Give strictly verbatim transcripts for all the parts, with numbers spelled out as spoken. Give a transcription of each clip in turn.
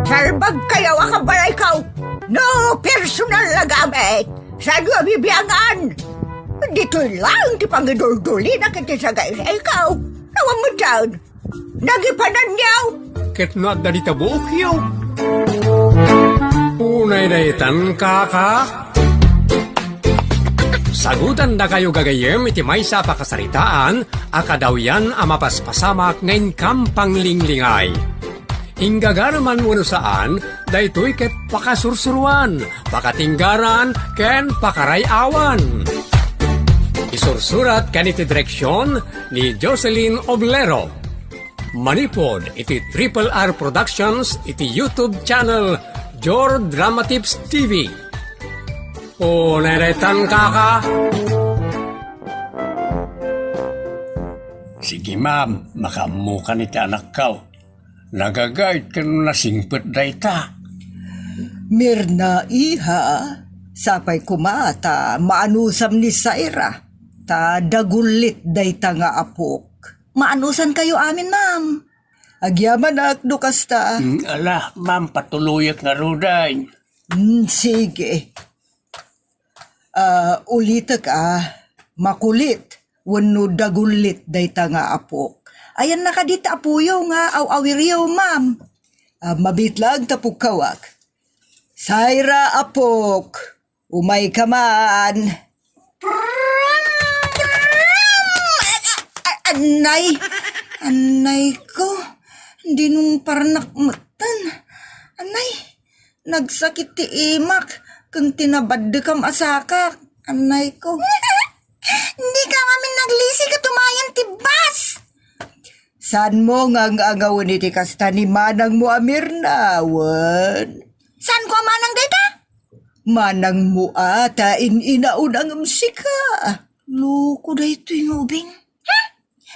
Salbagkayo a kabalayko. No personal a gamit, saanyo a bibiangan. Ditoy laeng ti pangiduldulina iti sagaysayko. Awan metten. Nagipananyo. Ket no adda dita buokyo. Unay daytan, kaka. Sagutandakayo gagayyem iti maysa a pakasaritaan a kadawyan a mapaspasamak nga inkam panglinglingay. Inggagara man wenno saan, daytoy ket pakasursuroan, pakatinggaran, ken pakaray-awan. Isursurat ken iti direksion ni Jocelyn Oblero. Manipud iti Triple R Productions iti YouTube channel Jor Drama Tips T V. O, neretan, kaka. Sige, ma'am, makaammokan iti anakko. Nagagayt ken nasingpet dayta. Mirna, iha, sapay koma ta maanusam ni Saira, ta dagullit dayta nga apok. Maanusankayo amin, ma'am. Agyamanak no kasta. Mm, ala, ma'am, patuloyak ngaruden. Mm, sige. Ah, ulitek a, makulit wenno dagullit dayta nga apok. Ayanna kadi ti apoyo nga aw-awiryo, ma'am. Ah, mabiit laeng ta pukkawak. Saira, apok, umayka man. A-, a-, anay, anay ko, dinungparnak metten. Anay, nagsakit ti imak, ken ti nabaddekam a sakak. Anay ko. Dika ngamin naglisi ket umayen ti bus. Saanmo nga ang-angawen iti kasta ni manangmo a Mirna, wen? Saanko a manang dayta? Manangmo a ta in-inauna ngem sika. Loko daytoy nga ubing. Hmm?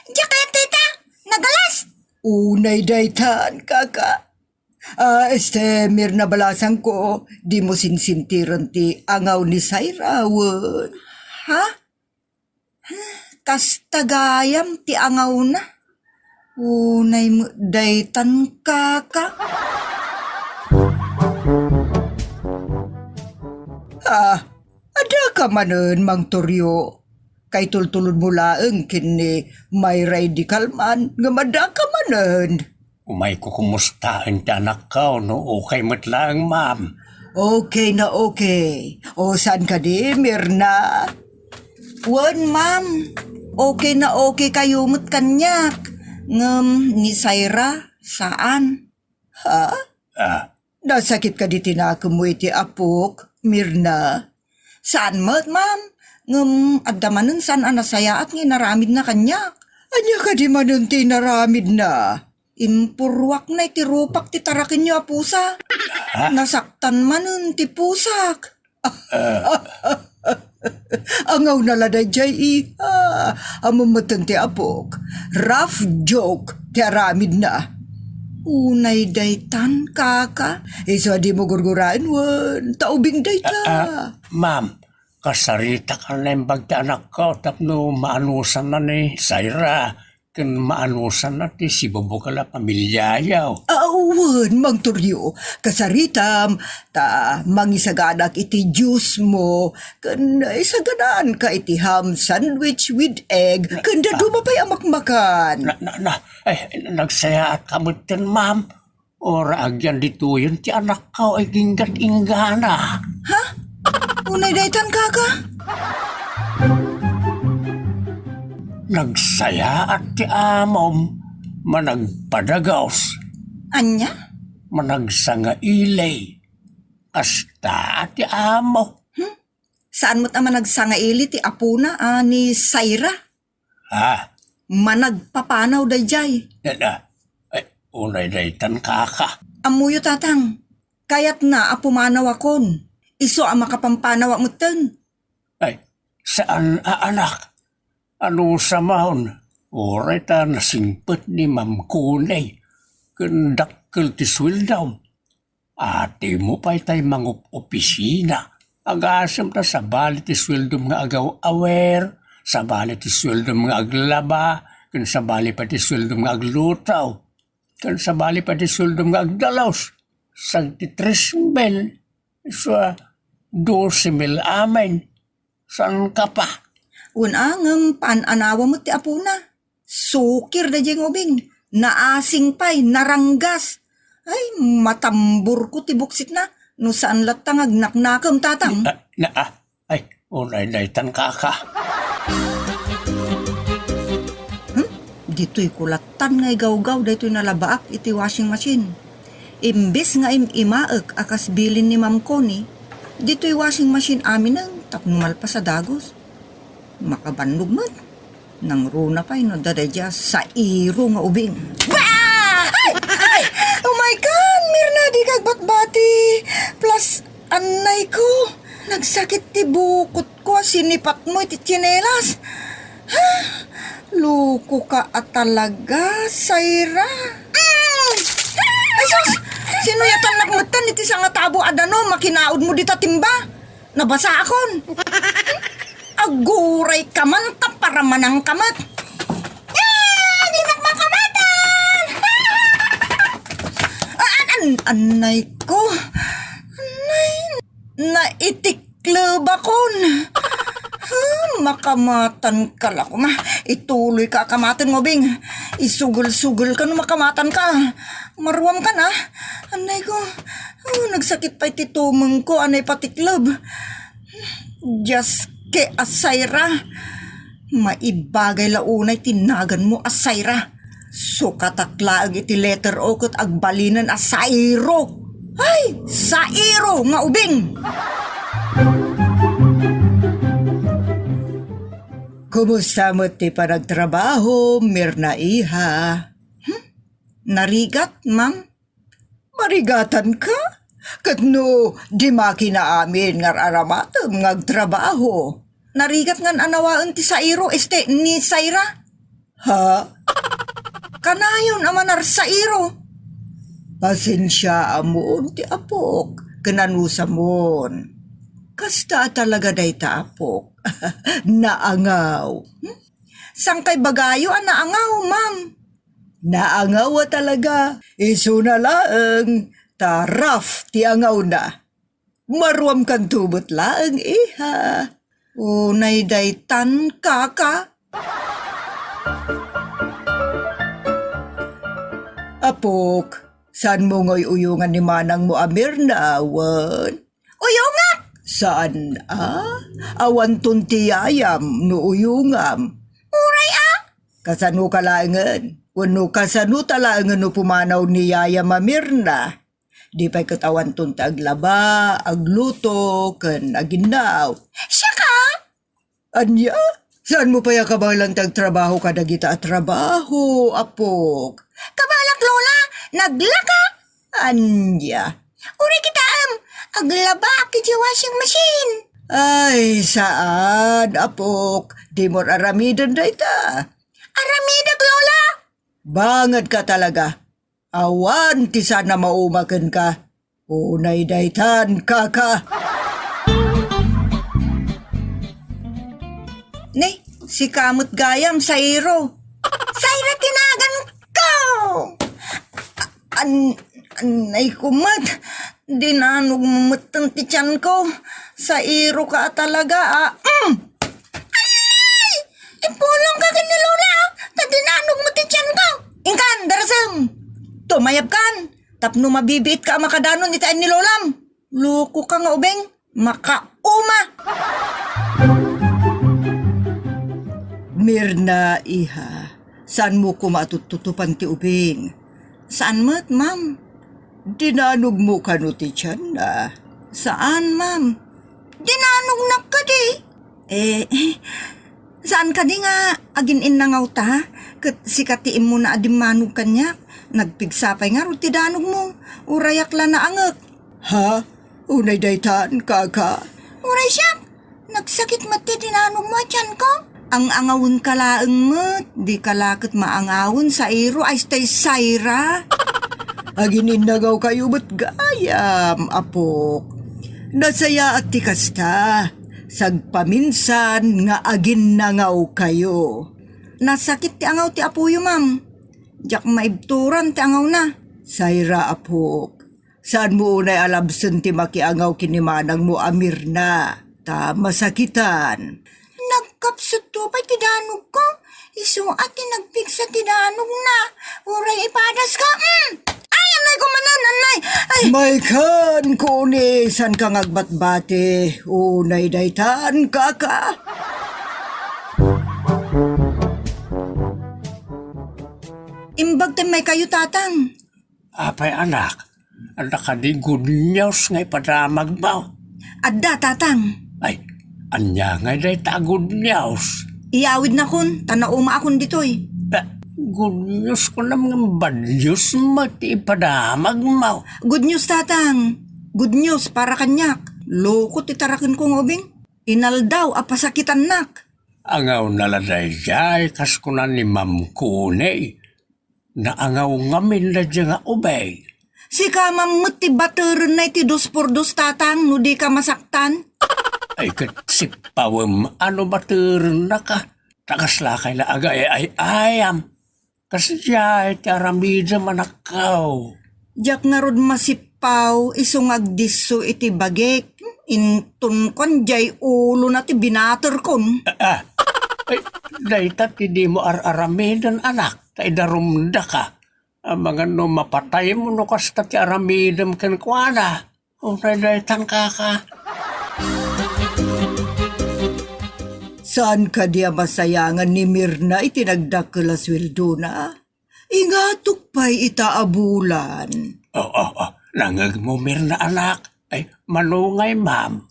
Diak kayat dayta. Nagalas. Unay daytan, kaka. Ah, este, Mirna, balasangko, dimo sinsintiren ti angaw ni Saira, wen? Ha? Kasta gayam ti angawna. Unay met daytan, kaka. Ah, adda ka manen, Mang Toryo. Kaitultulonmo laeng ken ni Mayray di Kalman nga adda ka manen. Umayko kumustaen ti anakko no okay met laeng, ma'am. Okay na okay. O, saan kadi, Mirna? Wen, ma'am. Okay na okay kayo met kaniak. Ngem ni Saira, saan. Ha? Ah. Nasakit kadi ti nakemmo iti apok, Mirna? Saan met, ma'am. Ngem adda manen saan a nasayaat nga inaramidna kaniak. Ania kadi manen ti inaramidna? Impurruakna iti rupak ti tarakenyo a pusa. Ha? Nasaktan manen ti pusak. Angawna la daydiay, iha. Ammom metten ti apok. Rough joke ti aramidna. Unay daytan, kaka. Isu a dimo gurguraen wen, ta ubing dayta. Ah, ah, ma'am, kasaritak a naimbag ti anakko tapno maanusanna ni Saira ken maanusanna ti sibubukel a pamiliayo. Ah, wen, Mang Toryo, kasaritam, ta mangisaganak iti Diosmo, ken isaganaanka iti ham sandwich with egg, ken dadduma pay a makmakan. Na, na, na, ay, nagsayaatka metten, ma'am. Uray agyan ditoyen ti anakko a iginggat inggana. Ha? Unay daytan, kaka? Nagsayaat ti amom, managpadagos. Ania? Managsangaili. Kasta ti amo. Hmm? Saan met a managsangaili ti apona a ni Saira? Ah. Managpapanaw daydiay. Dada. Ay, unay daytan, kaka. Ammoyo, tatang. Kayatna a pumanawakon. Isu a makapampanaw metten. Ay, saan a anak? Anusamon? Uray ta nasingpet ni Ma'am Coney. Ken dakkel ti sueldom. Atimo pay tay mangup-opisina. Agasem ta sabali ti sueldom nga agaw-awer, sabali ti sueldom nga aglaba, ken sabali pay ti sueldom nga agluto, ken sabali pay ti sueldom nga agdalus. Sagdi tres mil, isu a dose mil amin. Saan ka pa? Wen a, ngem paan-anawa met ti apona. Sukir daydiay nga ubing. Naasing pay, naranggas. Ay, matamborko ti buksitna. No saan latta nga agnaknakem, tatang. Na, na, ah, ay, unay daytan, kaka. Hmm? Ditoy ko lattan nga igawgaw daytoy nalabaak iti washing machine. Imbes nga im-imaek a kas bilin ni Ma'am Connie, ditoy washing machine aminen tapno malpas a dagus. Makabannog met. Nangruna pay no adda daydiay a sairo nga ubing. Bah! Ay! Ay! Oh my God! Mirna, dika agbatbati! Plus, annay ko, nagsakit ti bukot ko a sinipatmo iti tsinelas. Ha? Loko ka a talaga, Saira. Mm! Ay, sus! Sinuyatannak metten iti sangatabo a danum a kinaudmo dita timba. Nabasakon. Aguray ka man ta paramanang ka met. Ah, dinak makamatan! Ah, an-, an-, annay ko. Annay, naitiklebakon. Ah, makamatan ka la koma. Ituloy ka a kamaten, Ngobing. Isugel-sugel ka no makamatan ka. Maruam ka na. Annay ko. Oh, nagsakit pay ti tumeng ko a naipatikleb. Dios ke a Saira. Maibagay la unay ti naganmo a Saira. Sukatak laeng iti letter O ket agbalinen a Sairo. Ay, Sairo nga ubing! Kumusta met ti panagtrabaho, Mirna iha? Hmm? Narigat, ma'am? Marigatan ka? Ket no, di makinaamin nga ar-aramatem nga agtrabaho. Narigat ngan anawaen ti sairo, este, ni Saira. Ha? Kanayon a manarsairo. Pasensiaamon ti apok, ken anusamon. Kasta a talaga dayta apok. Naangaw. Hmm? Saan kay bagayo a naangaw, ma'am? Naangaw a talaga. Isuna laeng ta rough ti angawna. Maruam kanto met laeng, iha. Unay daytan, kaka. Apok, saanmo nga uy-uyongan ni manangmo a Mirna, wen? Uyongak! Saan a? Awanton ti yayam no uyongam. Uray a? Kasano ka laengen? Wenno kasano ta laengen no pumanaw ni yayam a Mirna? Di pay ket awanton ti aglaba, agluto, ken aginnaw. Siaka? Ania? Saanmo pay a kabaelan ti agtrabaho kadagita a trabaho, apok? Kabaelak, Lola, naglaka. Ania? Uray kitaem, aglabak iti washing machine. Ay, saan, apok. Dimo aramiden dayta. Aramidek, Lola. Banged ka talaga. Awan ti saan a mauma kenka. Unay daytan, kaka. Ne, sika met gayam, Sairo. Saira ti naganko! An-, annay ko met. Dinanogmo metten ti tianko. Sairo ka a talaga, a. Mm. Ay! Ipulongka ken ni Lola, ta dinanogmo ti tianko. Inkan, darasem! Tumayabkan, tapno mabibiitka a makadanon iti ayan ni Lolam. Loko ka nga ubing, makauma! Mirna, iha, saanmo koma a tuttutupan ti ubing? Saan met, ma'am. Dinanogmo kano ti tianna? Saan, ma'am. Dinanognak kadi? Eh, saan kadi nga agin-innangawta? Ket sika ti immuna a dimmanog kaniak. Nagpigsa pay ngarud ti danogmo. Urayak la naangek. Ha? Unay daytan, kaka? Uray siak. Nagsakit met ti dinanogmo a tianko. Ang-angawenka laeng met, dika la ket maangawen, Sairo, ay stay Saira. Agin-innangawkayo met gayam, apok. Nasayaat ti kasta. Sagpaminsan nga aginnangawkayo. Nasakit ti angaw ti apoyo, ma'am. Diak maibturan ti angawna. Saira, apok. Saanmo unay a labsen ti makiangaw ken ni manangmo a Mirna, ta masakitan. Nagkapsutto pay ti danogko. Isu a ti nagpigsa ti danogna. Uray ipadaska. Mm. Ay, anay ko manen, anay. Ay. Maykan, Kuni, saanka nga agbatbati? Unay daytan, kaka. Imbag ti maykayo, Tatang. Apay, anak, adda kadi good news nga ipadamagmo? Adda, Tatang. Ay, ania ngay dayta a good news? Iyawidnakon, ta naumaakon ditoy. Eh, good news kunam ngem bad news met ti ipadamagmo? Good news, Tatang. Good news para kaniak. Loko ti tarakenko nga ubing. Inaldaw a pasakitannak. Angawna la daydiay, kas kuna ni Ma'am Kuni. Naangaw ngamin daydiay nga ubing. Sika, Ma'am, met ti baterenna iti dos por dos, Tatang, no dika masaktan? Ay, ket sippawem a no baterennaka. Ta kaslakay la agaay-ayam. Kasdiay ti aramidem, anakko. Diak ngarud masippaw, isu nga agdisso iti bagik. Inton kuan diay ulona ti binaterkon. Ah, ah. Ay, dayta ti dimo ar-aramiden, anak, ta idarumdaka. Amangan no mapataymo no kasta ti aramidem kenkuana. Unay daytan, kaka. Saan kadi a masayangan ni Mirna iti nagdakkel a sueldona? Ingatok pay ita a bulan. Oh, oh, oh. Nangegmo, Mirna, anak. Ay, mano ngay, ma'am?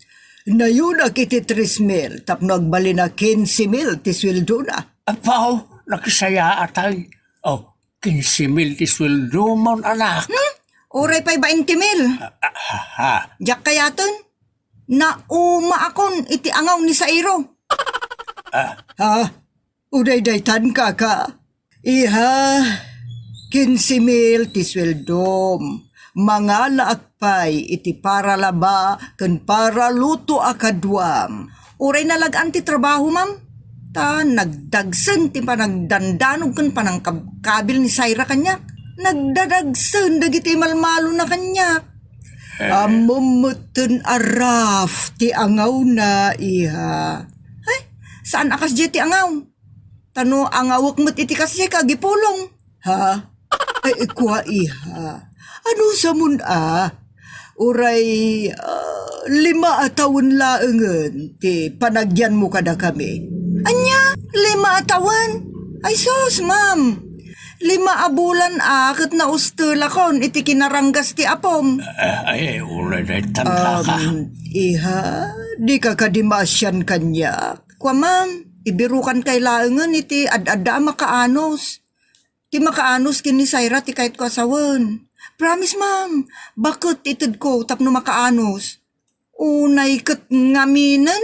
Nayunak iti tres mil tapno agbalin a kinse mil ti sueldona. Apaw, nakisayaatay. Oh, kinse mil ti sueldomon, anak. Hmm? Uray pay bainte mil. Ah, ah, ha, ha. Diak kayaten. Naumaakon iti angaw ni Sairo. Ah. Ha? Uray daytan, kaka. Iha, kinse mil ti sueldom. Mangalaak pay iti paralaba ken paraluto a kaduam. Uray nalag-an ti trabaho, ma'am. Ta nagdagsen ti panagdandanog ken panangkabkabil ni Saira kaniak. Nagdadagsen dagiti imalmalona kaniak. Eh. Ammom metten a rough ti angawna, iha. Ay, saan a kasdiay ti angaw? Ta no angawek met iti kasdiay, agipulong. Ha? Ay, kua, iha. Anusamon a? Uray, ah, lima a tawen laengen ti panagyanmo kadakami. Ania? Lima a tawen? Ay sus, ma'am. Lima a bulan a ket naustelakon iti kinaranggas ti apom. Ah, ay, uray daytan, kaka. Um, iha, dika kadi maasian kaniak? Kua, ma'am, ibirukankay laengen iti ad-adda a makaanus. Ti makaanus ken ni Saira ti kayatko a sawen. Promise, ma'am, baket ti itedko tapno makaanus. Unay ket ngaminen.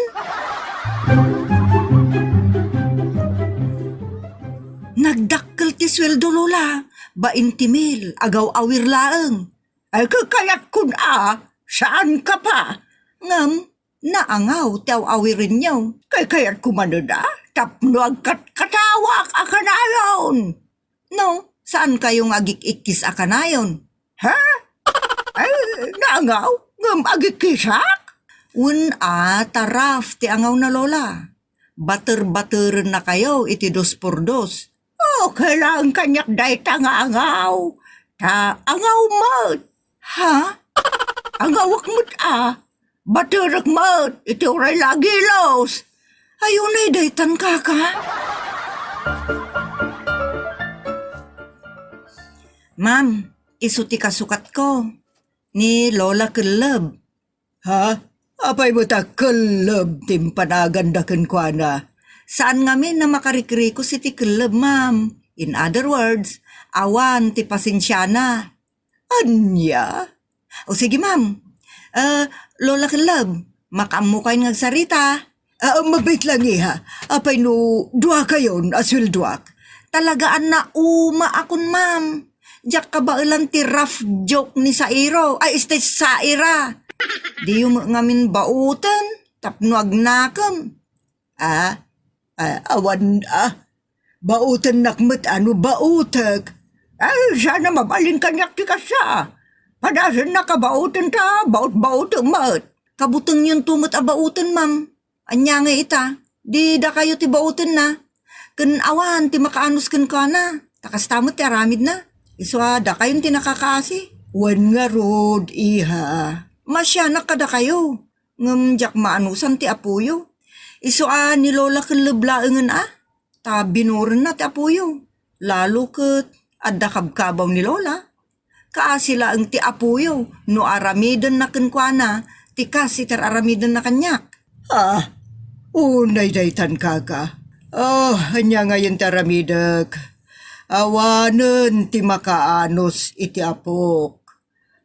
Nagdakkel ti sueldo, Lola. Bainte mil, agaw-awir laeng. Ay, kakayatkon a, saan ka pa? Ngem, naangaw ti aw-awirenyo. Kay kayatko manen a, tapno agkatkatawak a kanayon. No, saan kayo nga agik-ikkis a kanayon? Ha? Ay, naangaw? Ngem agikkisak? Wen a, ta rough ti angawna, Lola. Bater-baterennakayo iti dos por dos. Oh, kailangan kaniak dayta nga angaw. Ta angaw met. Ha? Angawek met a. Baterek met iti uray la agilos. Ay, unay daytan, kaka. Ma'am, isu ti kasukatko, ni Lola Kelleb. Ha? Apay met a Kelleb ti impanaganda kenkuana? Saan ngamin a makarikrikos iti Kelleb, ma'am. In other words, awan ti pasensiana. Ania? O sige, ma'am. Eh, Lola Kelleb, makaammokayon nga agsarita? Ah, mabait lang, iha. Apay no duakayon a sueldoak? Talaga a naumaakon, ma'am. Diak kabaelan ti rough joke ni Sairo. Ay, este, Saira. Diyo met ngamin baoten tapno agnakem. Ah, ah, awan, ah. Baotennak met a no baotek. Ay, saan a mabalin kaniak ti kasta. Padasennak a baoten ta baot-baotem met. Kabutengyonto met a baoten, ma'am. Ania ngay ita? Di dakayo ti baotenna. Ken awan ti makaanus kenkuana. Ta kasta met ti aramidna. Isu a dakayon ti nakakaasi. Wen ngarud, iha. Masianak kadakayo. Ngem diak maanusan ti apoyo. Isu a ni Lola ken leblaengen a. Ta binurenna ti apoyo. Lalo ket adda kabkabaw ni Lola. Kaasi laeng ti apoyo no aramidenna kenkuana ti kas iti ar-aramidenna kaniak. Ah, unay daytan, kaka. Oh, ania ngayen ti aramidek? Awanen ti makaanus iti apok.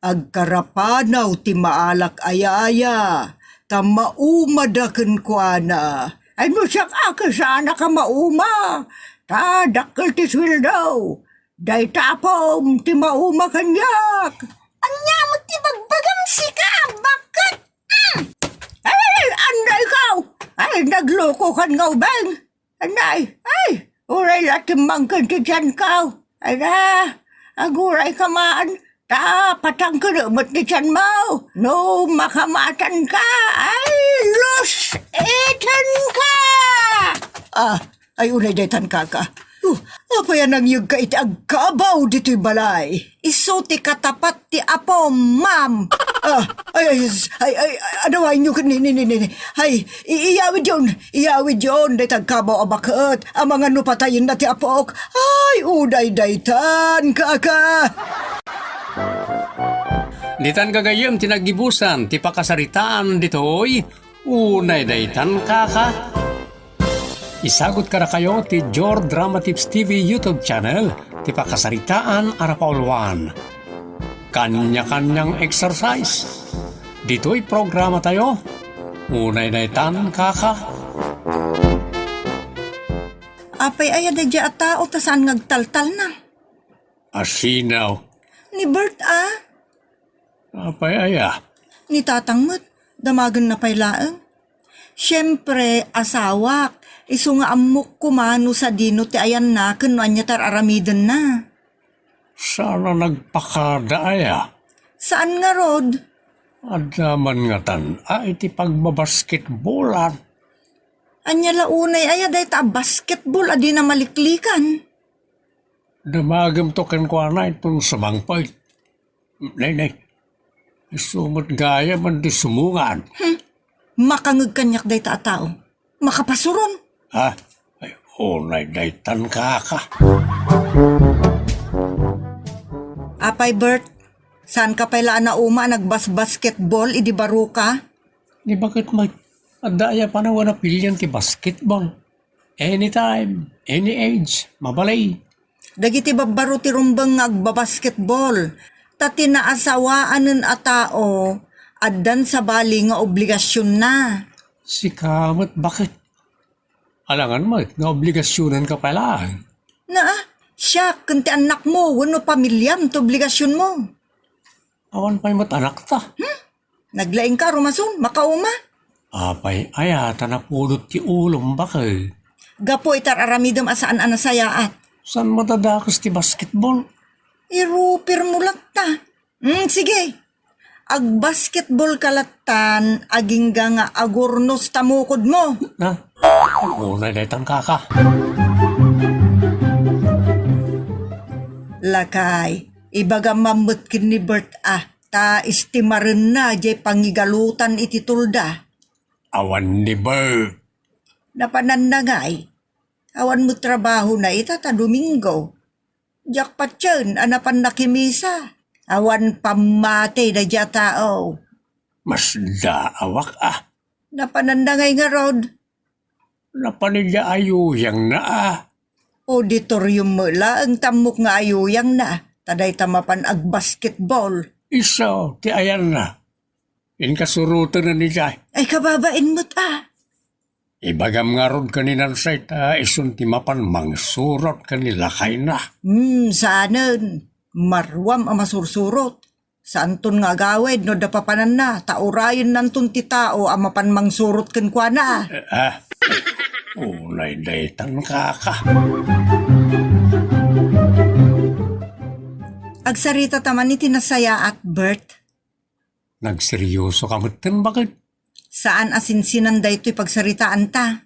Agkarapanaw ti maalak a yaya, ta maumada kenkuana. Ay, no siak a, kasaanak a mauma, ta dakkel ti sueldo. Dayta apom ti mauma kaniak. Ania met ti bagbagam sika? Bakit? Mm. Ay, ay, ay, anda ikaw? Ay, nagluko kan nga ubeng. Anay, ay, uray la timmangken ti tianko. Ay na, aguray ka man, ta patangken met ti tianmo. No makamatan ka, ay, lus-iten ka! Ah, ay, unay daytan, kaka. Uh, apay a nangyegka iti agkabaw ditoy balay? Isu ti katapat ti apom, ma'am. Ah, ay, ay, s-, ay, ay, ay, adawaenyo ket ni, ni, ni, ni, ni. Ay, i-, iyawidyon, iyawidyon, dayta agkabaw a baket, amangan no patayenna ti apok. Ay, uday daytan, kaka. Ditan gagayyem ti naggibusan ti pakasaritaan ditoy, unay daytan, kaka. Isagut kadakayo ti Jor Drama Tips T V YouTube channel ti pakasaritaan a napauluan. Kanya-kanyang exercise. Ditoy programa tayo, unay daytan, kaka. Apay aya daydiay a tao ta saan nga agtaltalna? Asinaw. Ni Bert a? Apay aya? Ni Tatang met, damagenna pay laeng. Siempre, asawak, isu nga ammok koma no sadino ti ayanna ken no ania ti ar-aramidenna. Saan a nagpakada aya? Saan ngarud? Adda man ngatan a iti pagbabasketbolan. Ania la unay aya dayta a basketball a dina maliklikan? Damagemto kenkuana inton sumangpet. Nay, nay. Isu met gayam a di sumungad. Hmm. Makangeg kaniak dayta a tao. Makapasuron. Ha? Ay, unay daytan, kaka. Apay, Bert, saanka pay la a nauma a nagbasbasketball idi baroka? Ni baket met, adda aya panawen a pilian ti basketball? Anytime, any age, mabalay. Dagiti babbaro ti rumbeng nga agbabasketball, ta ti naasawaanen a tao, addan sabali nga obligasionna. Sika met, baket? Alangan met nga obligasionanka pay laeng. Naa, siak ken ti annakmo wenno pamiliam ti obligasionmo. Awan pay met anakta. Hmm? Naglaingka a rumason, makauma? Apay aya ta napudot ti ulom, baket? Gapu iti ar-aramidem a saan a nasayaat. Saan madadakes ti basketball? Irupirmo latta. Hmm, sige. Agbasketball ka lattan, agingga nga agurnos ta mukodmo. Na? Unay daytan, kaka. Lakay, ibagam man met ken ni Bert a, ta estimarenna jay pangigalutan iti tolda. Awan ni Bert. Napananna ngay. Awan met trabahona ita ta Domingo. Diak patien a napan nakimisa. Awan pammati daydiay a tao. Masdaawak a. Napananna ngay ngarud? Napan idiay ayuyangna a. Auditorium met laeng ti ammok nga ayuyangna, ta dayta mapan agbasketball. Isu ti ayanna. Inkasuroten idiay. Ay, kababain met a. Ibagam ngarud ken ni Nansay ta isun ti mapan mangsurot ken ni lakayna. Hmm, saanen. Maruam a masursurot. Saanton nga agawid no adda papananna, ta urayennanton ti tao a mapan mangsurot kenkuana. Eh, ah, unay daytan, kaka. Agsarita ta man iti nasayaat, Bert. Nagseryoso ka metten, baket? Saan a sinsinan daytoy pagsaritaanta.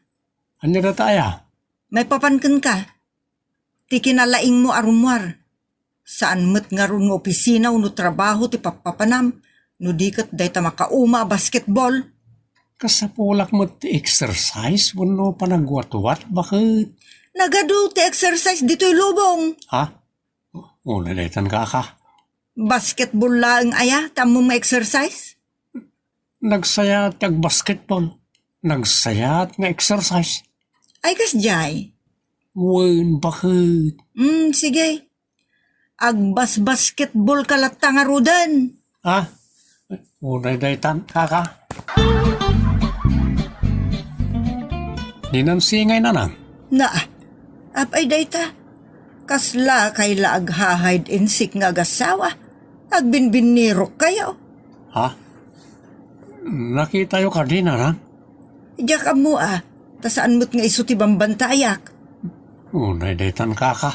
Ania data aya? Maipapan kenka. Ti kinalaingmo a rummuar. Saan met ngarud nga opisina wenno trabaho ti pappapanam, no di ket dayta makauma a basketball. Kasapulak met ti exercise wenno panagwatwat, baket? Nagadu ti exercise ditoy lubong. Ha? Una daytan, kaka. Basketball laeng aya ti ammom nga exercise? Nagsayaat ti agbasketball. Nagsayaat nga exercise. Ay, kasdiay? Wen, baket? Hmm, sige. Agbasbasketball ka latta ngaruden. Ha? Unay daytan, kaka. Ni Nancy ngay, nanang? Na, apay dayta? Kasla kay la agha-hide and seek nga agasawa? Agbinbinnirok kayo. Ha? Nakitayo kadi, nanang? Diak ammo a, ta saan met nga isu ti bambantayak. Unay daytan, kaka.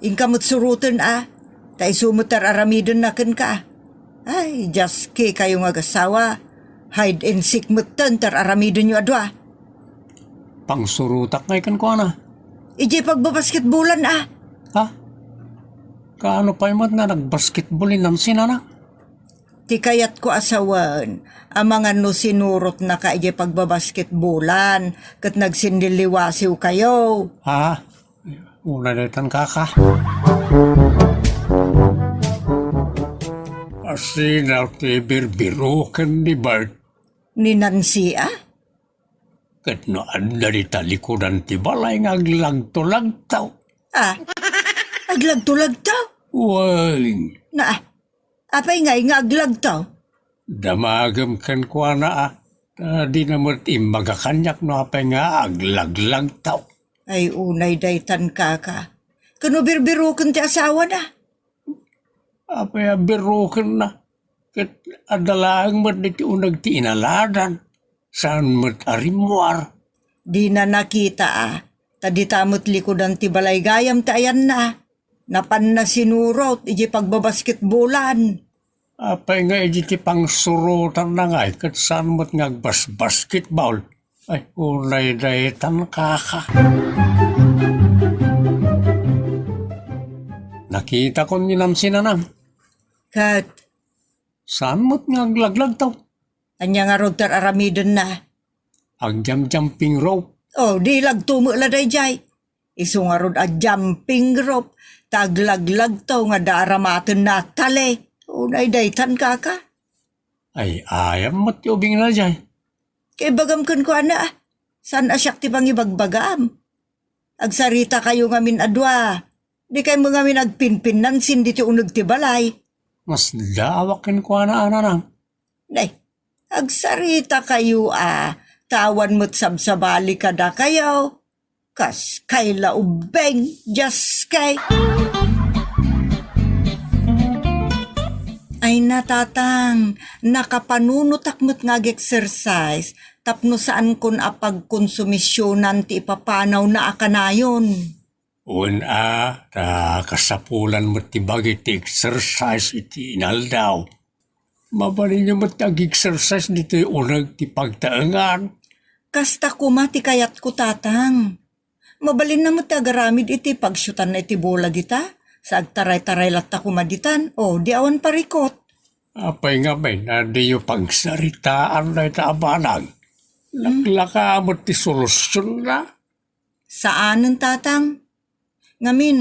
Inka met suroten a, ta isu met ti ar-aramidenna kenka. Ay, diaske kayo nga agasawa. Hide and seek metten ti ar-aramidenyo a dua. Pangsurotak ngay kenkuana. Idiay pagbabasketbolan a. Ha? Kaano pay met nga nagbasketball ni Nancy, nana? Ti kayatko a sawen, amangan no sinurotnaka idiay pagbabasketbolan, ket nagsindilliwasiw kayo. Ha? Una daytan, kaka. Asina ti birbiroken ni Bert. Ni Nancy, a? Ket no adda dita likudan ti balay nga aglagtulagtaw. A? Aglagtulagtaw? Wen. Na, apay ngay nga aglagtaw? Damagem kenkuana a, ta dina met imbaga kaniak no apay nga aglagtulagtaw. Ay, unay daytan, kaka. Ket no birbiroken ti asawana? Apay a birrokenna? Ket adda laeng met dagiti uneg ti inaladan. Saan met a rimmuar. Dina nakita a, ta dita met likudan ti balay gayam ti ayanna. Napanna sinurot idiay pagbabasketbolan. Apay nga idi ti pangsurotanna ngay ket saan met nga agbasbasketball? Ay, unay daytan, kaka. Nakitakon ni Nancy, nanang. Ket? Saan met nga aglaglag taw? Ania ngarud ti ar-aramidenna? Agjam-jumping rope. Oh, di lagto met la daydiay. Isu ngarud a jumping rope, ta aglaglag taw nga da aramatenna a tali. Unay daytan, kaka. Ay, ayam met ti ubingna daydiay. Kay ibagam kenkuana, a. Saan a siak ti pangibagbagam? Agsarita kayo ngamin a dua. Di kayo ngamin agpinpinnan sin diti uneg ti balay. Masdaawak kenkuana, a, nanang. Nay, agsarita kayo a, ta awan met sabsabali kadakayo. Kas kay la ubbing, just kay. Ay na, Tatang, nakapanunotak met nga ag-exercise tapno saankon a pagkonsumisionan ti ipapanawna a kanayon. Wen a, ta kasapulan met ti bagi ti exercise iti inaldaw. Mabalinyo met ti ag-exercise ditoy uneg ti pagtaengan. Kasta koma ti kayatko, Tatang. Mabalinna met ti agaramid iti pagsiutanna iti bola dita, sa agtaray-taray latta koma ditan, o di awan parikot. Apay ngamin a diyo pagsaritaan dayta a banag? Hmm. Naglaka met ti solusionna? Saanen, Tatang. Ngamin,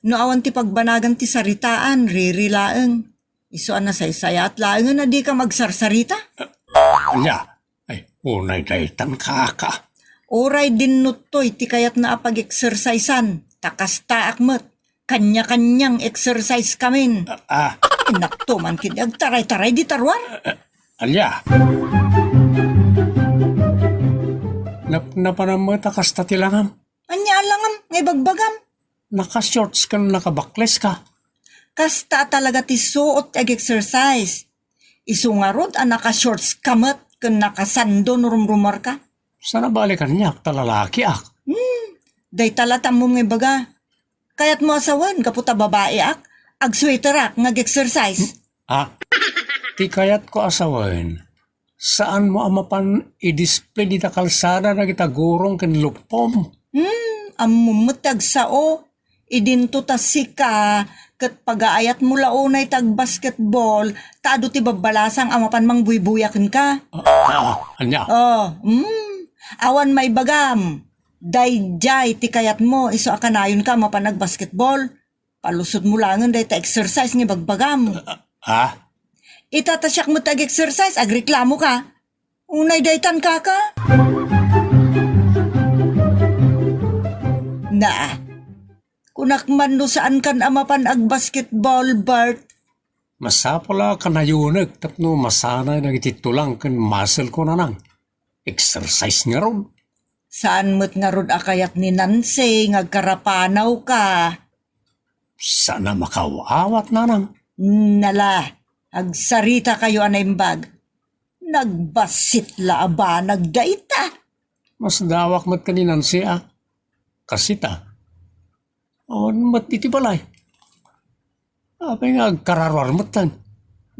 no awan ti pagbanagan ti saritaan, riri laeng. Isu a nasaysayaat laengen a dika agsarsarita? Ania? Ay, unay daytan, kaka. Uray dinno toy ti kayatna a pag-exercisean, ta kastaak met. Kanya-kanyang exercise kamin. Ah. Innak to man ket agtaray-taray dita ruar. Ania? Nap-, napanam met a kasta ti langam. Ania a langam nga ibagbagam? Naka-shorts ken nakabakles ka. Kasta a talaga ti suot ti ag-exercise. Isu ngarud a naka-shorts ka met ken nakasando no rumrumuar ka. Saan a bale kaniak ta lalakiak. Hmm, dayta la ti ammom nga ibaga. Kayatmo a sawen gapu ta babaiak, Agsweaterak nga ag-exercise. Ah, ti kayatko a sawen, saanmo a mapan i-display dita kalsada dagita gurong ken luppom? Hmm, ammom met ti agsao. Idinto ta sika, ket pagaayatmo la unay ti agbasketball, ta adu ti babbalasang a mapan mangbuybuya kenka. Ah, ah, ania? Oh, hmm. Awan maibagam. Daydiay ti kayatmo, isu a kanayonka a mapan agbasketball. Palusotmo laengen dayta exercise nga ibagbagam. Ah? Ita ta siak met ag-exercise, agreklamoka. Unay daytan, kaka? Na, kunak man no saankan a mapan agbasketball, Bert. Masapul a kanayonek tapno masanay dagiti tulang ken muscle ko, Nanang. Exercise ngarud. Saan met ngarud a kayat ni Nancy nga agkarapanawka? Saan a makaw-awat, Nanang. Nala, agsaritakayo a naimbag. Nagbassit la a banag dayta. Masdawak met ken ni Nancy a. Kasita. Awan met iti balay. Apay nga agkararuar metten?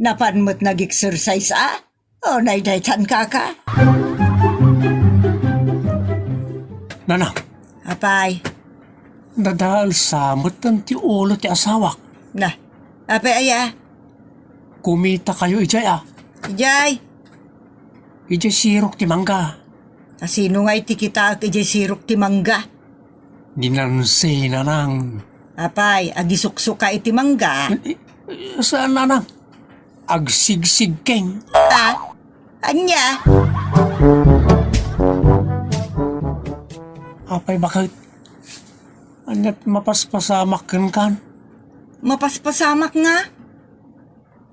Napan met nag-exercise a? O, naydaytan, kaka? Nanang. Apay? Nadael sa metten ti ulo ti asawak. Na, apay aya? Kumitakayo idiay a. Idiay? Idiay sirok ti mangga. Kasino nga iti kitaek idiay sirok ti mangga? Ni Nancy, Nanang. Apay, agisuksuka iti mangga? Eh, eh, saan, Nanang? Agsigsigkeng. Ah? Ania? Apay, baket? Aniat mapaspasamak kenkan? Mapaspasamak nga?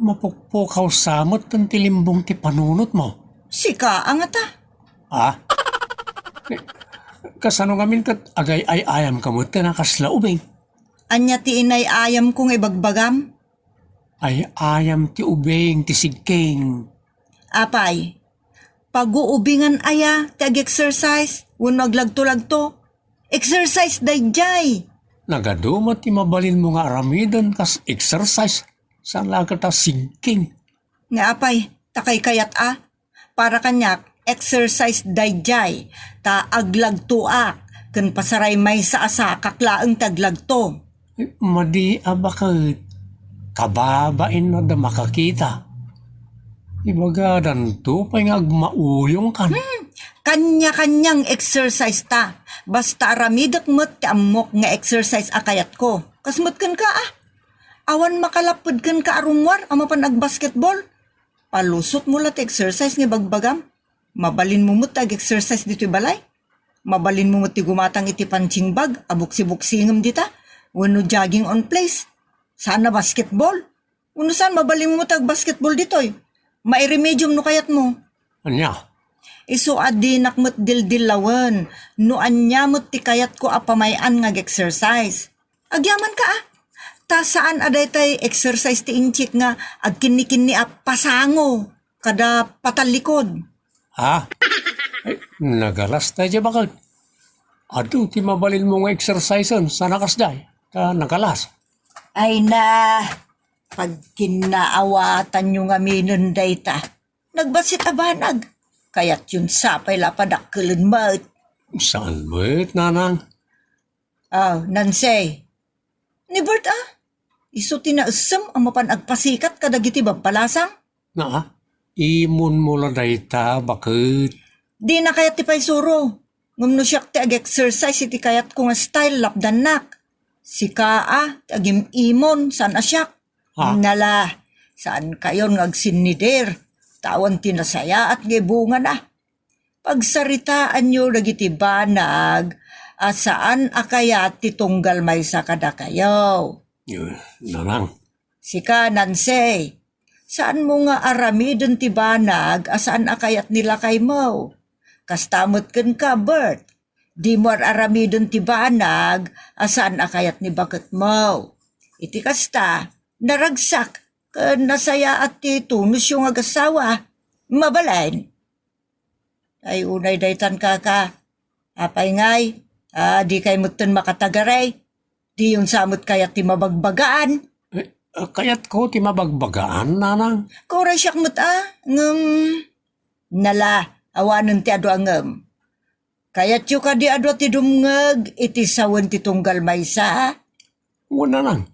Mapukpukaw sa met ti limbong ti panunotmo. Sika, angata? Ah? Kasano ngamin ket agay-ay-ayam ka met ken a kasla ubing? Ania ti inay-ayamko nga ibagbagam? Ay-ayam ti ubing ti sigkeng. Apay, paguubingan aya ti ag-exercise wenno aglagto-lagto? Exercise daydiay. Nagadu met ti mabalinmo nga aramiden kas exercise, saan la ket a sigkeng. Nga apay, ta kaykayat a? Para kaniak, exercise daydiay, ta aglagtoak, ken pasaray maysa a sakak laeng ti aglagto. Madi a baket, kababain no adda makakita. Ibagadanto pay nga agmauyongkan. Hmm, kanya-kanyang exercise ta. Basta aramidek met ti ammok nga exercise a kayatko. Kas met kenka, ah. Awan makalapped kenka a rummuar a mapan agbasketball. Palusotmo la ti exercise nga ibagbagam. Mabalinmo met ti ag-exercise ditoy balay. Mabalinmo met ti gumatang iti punching bag a buksibuksingem dita, wenno jogging on place. Saan a basketball? Wenno saan, mabalinmo met ti agbasketball ditoy. Mairemedium no kayatmo. Ania? Isu a dinak met dildillawen no ania met ti kayatko a pamay-an nga ag-exercise. Agyamanka, ah. Ta saan a daytay exercise ti inchik nga agkinnikinni a pasango kada patallikod. Ha? Ay, nagalas daydiay baket. Adu ti mabalinmo nga exercisen, saan a kasdiay, ta nagalas. Ay na, pagkinnaawatanyo ngaminen dayta. Nagbassit a banag. Kayatyon sapay la a padakkelen met. Saan met, Nanang? Ah, Nancy. Ni Bert, ah? Isu ti naessem a mapan agpasikat kadagiti babbalasang? Naa, imonmo la dayta, baket. Dina kayat ti paisuro. Ngem no siak ti ag-exercise iti kayatko nga style, lapdannak. Sika a ti agim-imon, saan a siak. Ha? Nala, saankayon nga agsinnider. Ta awan ti nasayaat nga ibungana. Pagsaritaanyo dagiti banag a saan a kayat ti tunggal maysa kadakayo. Eh, Nanang. Sika, Nancy, saanmo nga aramiden ti banag a saan a kayat ni lakaymo. Kasta met kenka, Bert. Dimo ar-aramiden ti banag a saan a kayat ni baketmo. Iti kasta, naragsak ken nasayaat ti tunosyo nga agassawa. Mabalin? Ay, unay daytan, kaka. Apay ngay, a, dikay metten makatagaray. Diyon sa met kayat ti mabagbagaan. Eh, Eh, kayatko ti mabagbagaan, nanang. Uray siak met a, ngem, nala, awanen ti adu a ngem. Kayatyo kadi a dua ti dumngeg iti sawen ti tunggal maysa? Wen, nanang.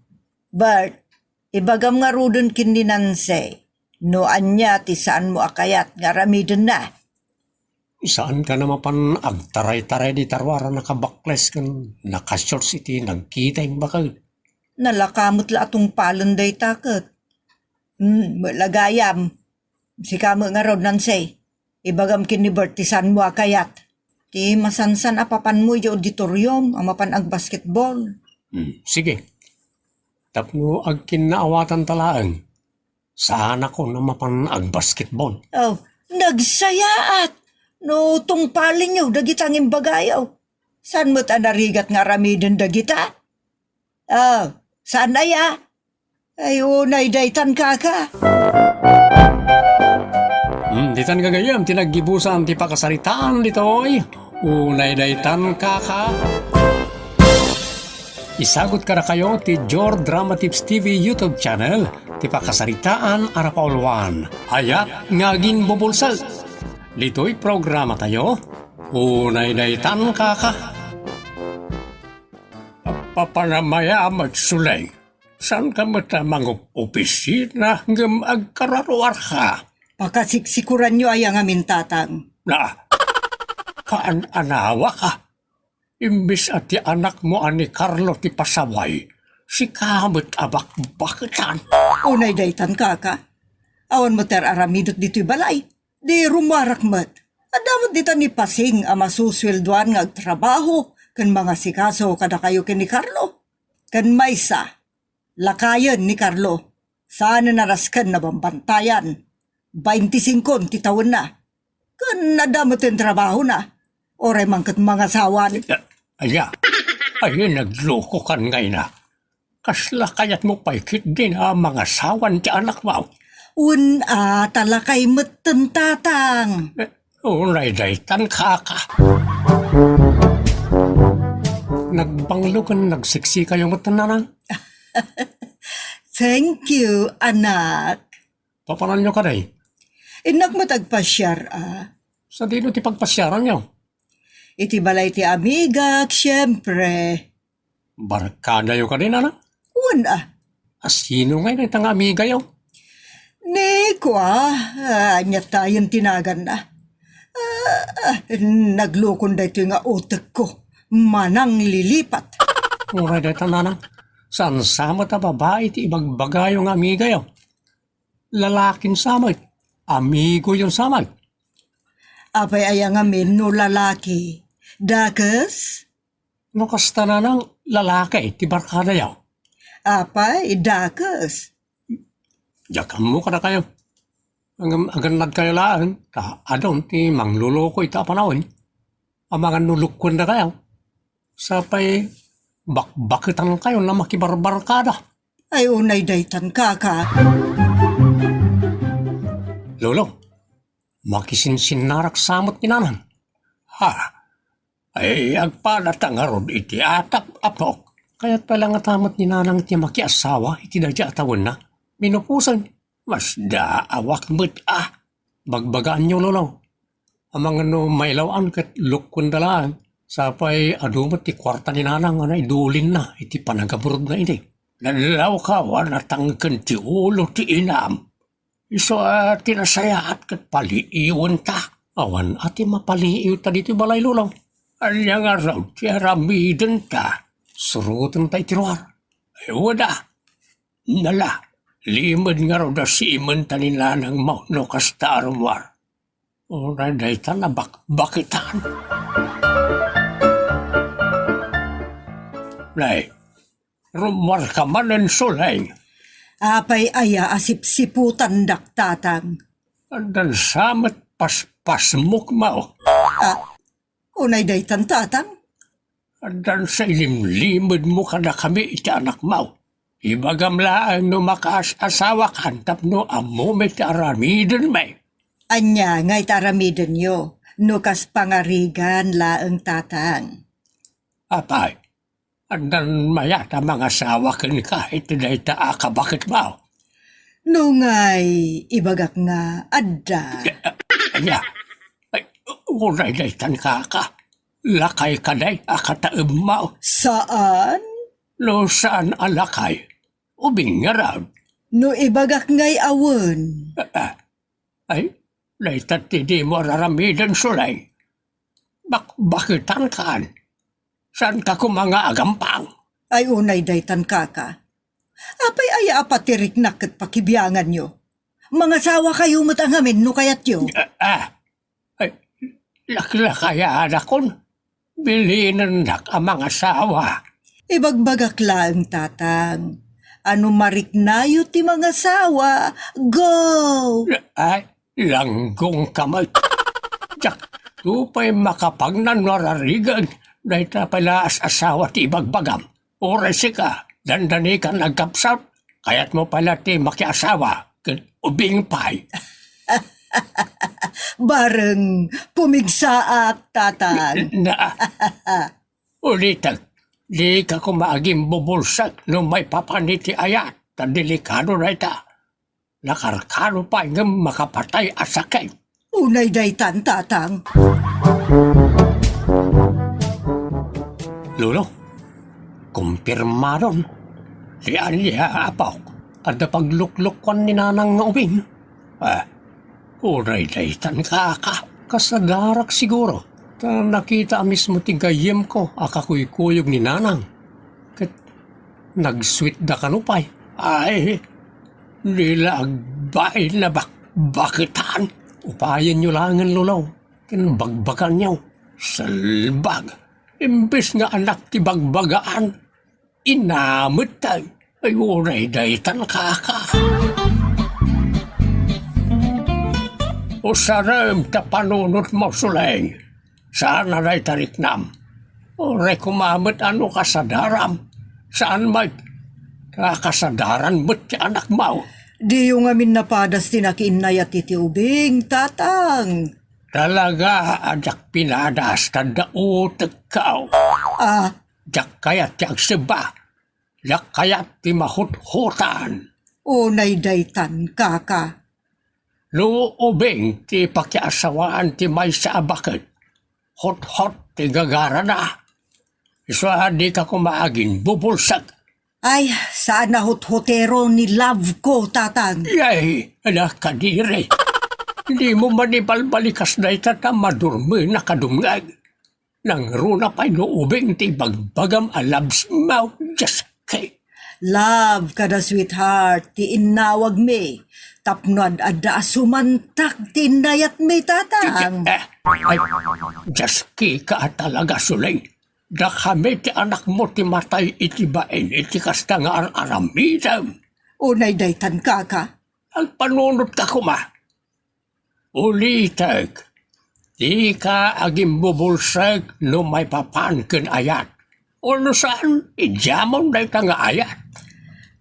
Bert, ibagam ngaruden ken ni Nancy no ania ti saanmo a kayat nga aramidenna. Saanka a mapan agtaraytaray dita ruar a nakabakles ken nakashorts iti nagkita imbaked? Nalaka met la a tungpalen dayta ket. Hmm, met la gayam. Sika met ngarud, Nancy. Ibagam ken ni Bert ti saanmo a kayat. Ti masansan a papanmo idiay auditorium a mapan agbasketball. Hmm, sige. Tapno agkinnaawatanta laeng, saanakon a mapan agbasketball. Oh, nagsayaat! No tungpalenyo dagita nga imbagayo. Saan met a narigat nga aramiden dagita? Oh, saan aya? Ay, unay daytan, kaka. Hmm, ditan gagayyem ti naggibusan ti pakasaritaan ditoy. Unay daytan, kaka. Isagut kadakayo ti Jor Drama Tips T V YouTube channel ti pakasaritaan a napauluan, Ayat nga Aginbubulsek. Ditoy programatayo, Unay daytan, kaka. Papanamaya met, Suleng. Saanka met a mangup-opisina ngem agkararuarka? Pakasiksikuranyo aya ngamin, Tatang. Na, paan-anawaka. Imbes a ti anakmo a ni Carlo ti pasaway, sika met a bakbaketan. Unay daytan, kaka. Awan met ti ar-aramidek ditoy balay. Di rumuarak met. Adda met ditan ni Pasing a masusueldoan nga agtrabaho ken mangasikaso kadakayo ken ni Carlo. Ken maysa, lakayen ni Carlo. Saanen a nasken a bambantayan. Baintisingko ti tawenna. Ken adda met ti trabahona. Uray man ket mangasawan. Aya, aya naglokokan nga ina. Kasla kayatmo pay ketdin a mangasawan ti anakmo? Wen a, ta lakay metten, Tatang. Eh, unay daytan, kaka. Nagbanglo ken nagseksikayo metten, nanang. Thank you, anak. Papananyo kadi? Innak met agpasiar, a. Sadino ti pagpasiaranyo? Iti balay ti amigak, siempre. Barkadayo kadi, nanang? Wen a. A, sino ngay dayta nga amigayo? Ni kua, a, ania tayen ti naganna. A, a, naglokon daytoy nga utekko. Manang lilipat. Uray dayta, nanang. Saan sa met a babai ti ibagbagayo nga amigayo? Lalakin sa met. Amigoyon sa met. Apay aya ngamin no lalaki? Dakes? No kasta, nanang, lalaki ti barkadayo. Apay, dakes. Diak ammo kadakayo. Ngem agannadkayo laeng, ta adun ti mangloloko ita a panawen. Amangan no lukkuendakayo. Sapay bakbaketankayo a makibarbarkada. Ay, unay daytan, kaka. Lolo, makisinsinnarak sa met ni nanang. Ha? Ay, agpadata ngarud iti atak, apok. Kayat pay la ngata met ni nanang ti makiasawa iti dayta a tawenna. Minoposen. Masdaawak met a. Bagbagaanyo, Lolo. Amangan no mailaw-an ket lukkuenda laeng. Sapay adu met ti kuarta ni nanang nga naidulinna iti panagaburudna idi. Nalawkaw a natangken ti ulo ti inam. Isu a ti nasayaat ket paliiwenta. Awan a ti mapaliiwta ditoy balay, Lolo. Ania ngarud ti aramidenta? Surotenta iti ruar. Ay, wen a. Nala, limed ngarud a siimenta ni nanangmo no kasta a rumuar. Uray dayta a bakbaketan. Nay, rumuarka manen, Suleng. Apay aya a sipsiputandak, Tatang? Addan sa met paspasmokmo. A, unay daytan, Tatang. Addan sa ilimlimedmo kadakami iti anakmo. Ibagam laeng no makaas-asawakan tapno ammomi ti aramidenmi. Ania ngay ti aramidenyo no kas pangarigan laeng, Tatang? Apay, Addan mayat a mangasawa kenka iti dayta a kabaketmo? Nungay, ibagak nga adda. Ania? Ay, unay daytan, kaka. Lakay kadi a kataemmo? Saan? No saan a lakay, ubing ngarud. No ibagak ngay awan. Ah, ah. Ay, dayta ti dimo ar-aramiden, Suleng. Bakbaketankan. Saanka koma nga agampang? Ay, unay daytan, kaka. Apay aya a patiriknak ket pakibianganyo? Mangasawakayo met a ngamin no kayatyo. Ah, ah. Ay, laklakayanakon. Bilinennak a mangasawa. Ibagbagak laeng, tatang, a no mariknayo ti mangasawa, go! Ay, langgongka met. Diak pay makapagnan no ararigan dayta pay la as-asawa ti ibagbagam. Uray sika, dandani kan agkapsut, kayatmo pay la ti makiasawa, ket ubing pay. Bareng pumigsaak, tatang. Na, ulitek, dika koma agimbubulsek no maipapan iti ayat, ta delikado dayta. Nakarkaro pay ngem makapatay a sakit. Unay daytan, tatang. Lolo, kumpirmadon. Ti ania, apok? Adda pagluklukuan ni nanang nga ubing? Ah, unay daytan, kaka. Kasadarak siguro. Ta nakita a mismo ti gayyemko a kakuykuyog ni nanang. Ket nagsuitda kano pay. Ay, di la agbain a bakbaketan. Upayenyo laengen, Lolo, ken bagbaganyo. Salbag. Imbes nga anak ti bagbagaan, ina metten. Ay, unay daytan, kaka. Usarem ta panunotmo, Suleng. Saan a dayta riknam. Uray koma met a no kasadaram. Saan met. Kasadaran met ti anakmo. Diyo ngamin napadas ti nakiinnayat iti ubing, tatang. Talaga a diak pinadas ta adda utekko. Ah. Diak kayat ti agsebba. Diak kayat ti mahuthotan. Unay daytan, kaka. No ubing ti pakiasawaan ti maysa a baket, huthot ti gagarana. Isu a dika koma agimbubulsek. Ay, saan a huthotero ni love ko, tatang. Yay, ala kadiri. Dimo man ibalbalikas dayta ta madurmennak a dumngeg. Nangruna pay no ubing ti ibagbagam a love mo, Dios ki. Love kada sweetheart ti innawagmi tapno ad-adda a sumantak ti innayatmi, tatang. Eh, ay, Dios ki ka a talaga, Suleng. Dakami ti anakmo ti matay iti bain iti kasta nga ar-aramidem. Unay daytan, kaka. Agpanunotka koma. Ulitek, dika agimbubulsek no maipapan ken ayat. Wenno saan, idiamon dayta nga ayat.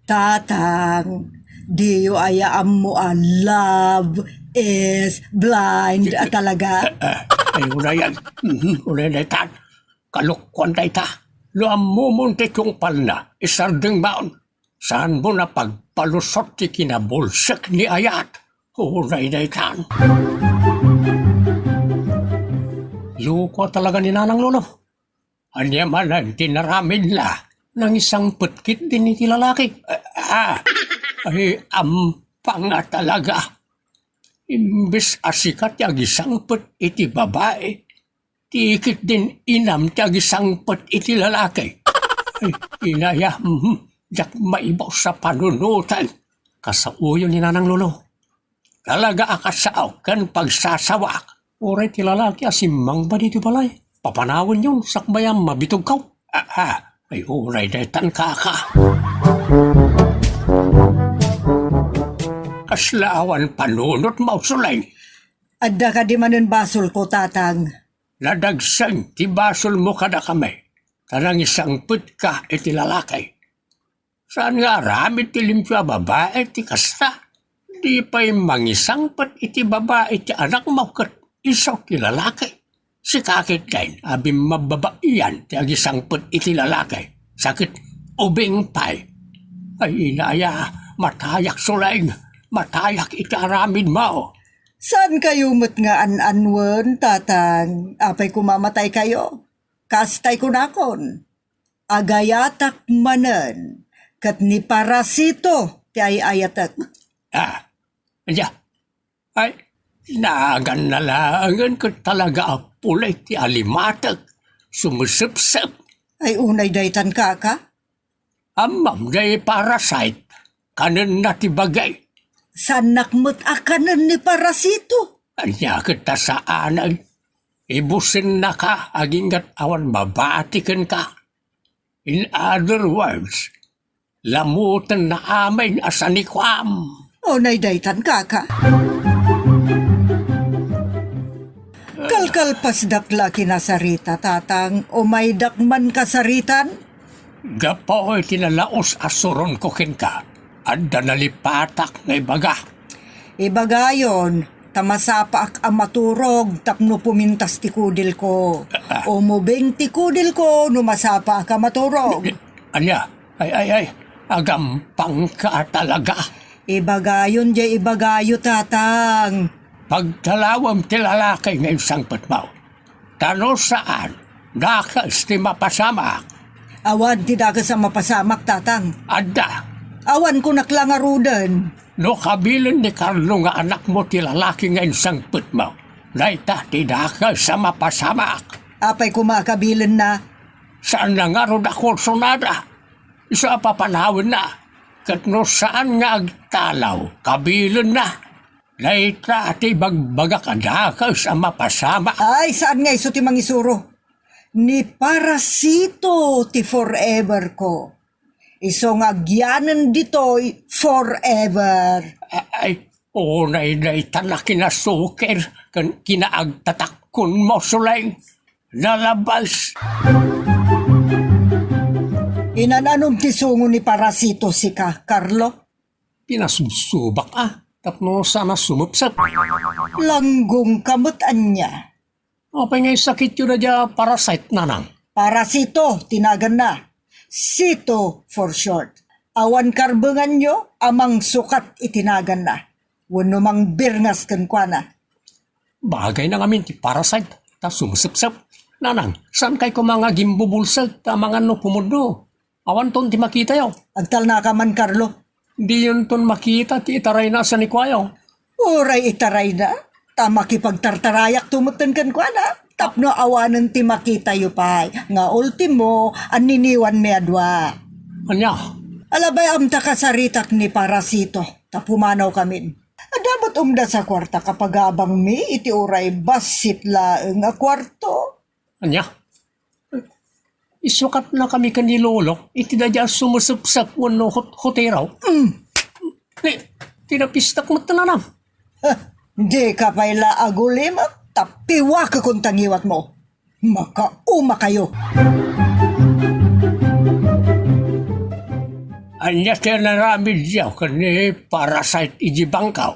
Tatang, diyo aya ammo a love is blind a talaga? Eh, eh, ay, unayan. Mhm, unay daytan. Kalokuan dayta. No ammomon ti tungpalna, isardengmon. Saanmon a pagpalusot ti kinabulsek ni ayat. Unay daytan. Loko talaga ni Nanang, Lolo. Ania manen ti naramidna? Nangisangpet ketdin iti lalaki. Ah, ah. Ay, ampanga talaga. Imbes a sika ti agisangpet iti babai, ti ketdin inam ti agisangpet iti lalaki. Ay, inaya, mhm, diak maibaus a panunoten. Kasaoyo ni Nanang, Lolo. Talaga a kasao ken pagsasawaak. Uray ti lalaki a simmangba ditoy balay, papanawenyon sakbay a mabitogko. Aha, ay uray daytan, kaka. Kasla awan panunotmo, Suleng. Adda kadi manen basolko, tatang. Nadagsen ti basolmo kadakami, ta nangisangpetka iti lalaki. Saan nga aramid ti limpio a babai ti kasta? Di pay mangisangpet iti babai ti anakmo ket isu ti lalaki. Sika ketdin a bimmababaian ti agisangpet iti lalaki. Sa ket ubing pay. Ay, inaya, matayak, Suleng. Matayak iti aramidmo. Saan kayo met nga an-anwen, Tatang? Apay koma matay kayo? Kastay kunakon, agayatak manen, ket ni Parasito ti ay-ayatek. Ah, ania? Ay, naganna laengen ket talaga a puli ti alimatek, sumesepsep. Ay, unay daytan, kaka? Ammom, daydi Parasite, kanenna ti bagay. Saannak met a kanen ni Parasito. Ania ket ta saanen? Ibusennaka aginggat awan mabati kenka. In other words, lamutenna amin a sanikuam. Unay daytan, kaka. Kalkalpasdak la kinasarita, Tatang, umaydak man kasaritan? Gapu iti nalaus a suronko kenka, adda nalipatak nga ibaga. Ibagayon, ta masapaak a maturog tapno pumintas ti kudilko. Ah, ah. Umubing ti kudilko no masapaak a maturog. Ania? Ay, ay, ay, agampangka talaga. Ibagayon, diay ibagayo, Tatang. Pagtalawem ti lalaki nga insangpetmo. Ta no saan, dakes ti mapasamak. Awan ti dakes a mapasamak, Tatang. Adda. Awan kunak la ngaruden. No kabilen ni Carlo nga anakmo ti lalaki nga insangpetmo, dayta ti dakes a mapasamak. Apay koma a kabilenna? Saanna ngarud a kursunada. Isu a papanawenna. Ket no saan nga agtalaw, kabilenna. Dayta ti ibagbagak a dakes a mapasamak. Ay, saan nga isu ti mangisuro? Ni Parasito ti forever ko. Isu nga agyanen ditoy forever. Ay, unay daytan a kinasukir ken kinaagtatakkonmo, Suleng. Nalabas. Inan-anom ti sungo ni Parasito sika, Carlo? Pinasubsubak a, tapno saan a sumepsep. Langgongka met ania? Apay nga isakityo daydiay a Parasite, nanang? Parasito ti naganna. Sito for short. Awan karbenganyo a mangsukat iti naganna wenno mangbirngas kenkuana. Bagayna ngamin ti Parasite, ta sumesepsep. Nanang, saankay koma nga agimbubulsek ta amangan no pumudno? Awanton ti makitayo. Agtalnaka man, Carlo. Diyonton makita ti itarayna a sanikuayo. Uray itarayna, ta makipagtartarayakto metten kenkuana, tapno awanen ti makitayo pay, nga ultimo, anniniwanmi a dua. Ania? Alabay, amta kasaritak ni Parasito, ta pumanawkamin. Adda met umdas a kuarta a pagabangmi iti uray bassit laeng a kuarto. Ania? Isukatnakami ken ni Lolo iti daydiay a sumesepsep wenno hot-, hotero. Mm. Ti, ti napistak met, nanang. Heh, dika pay la agulimek, ta piwakekon ta ngiwatmo. Makaumakayo. Ania ti inaramidyo ken ni Parasite idiay bangko?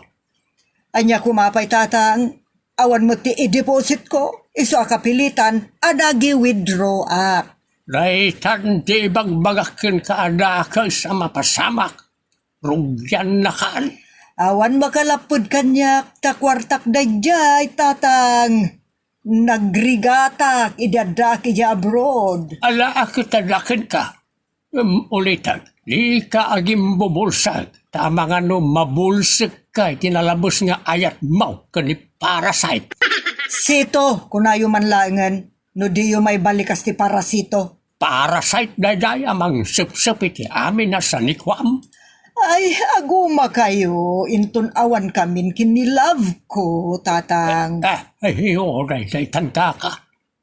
Ania koma pay, Tatang? Awan met ti idepositko, isu a kapilitan a nagi-withdraw-ak. Daytan ti ibagbagak kenka a dakes a mapasamak. Rugiannakan. Awan makalapped kaniak ta kuartak daydiay, Tatang. Nagrigatak idi addaak idiay abroad. Ala a ket adda kenka. Ngem ulitek, dika agimbubulsek, ta amangan no mabulsekka iti nalabes nga ayatmo ken ni Parasite. Sito, kunayo man laengen, no diyo maibalikas ti Parasito. Parasite daydiay a mangsepsep iti amin a sanikuam. Ay, agumakayo, inton awankamin ken ni love ko, Tatang. Eh, eh, ay, oo, daydiay tanda ka.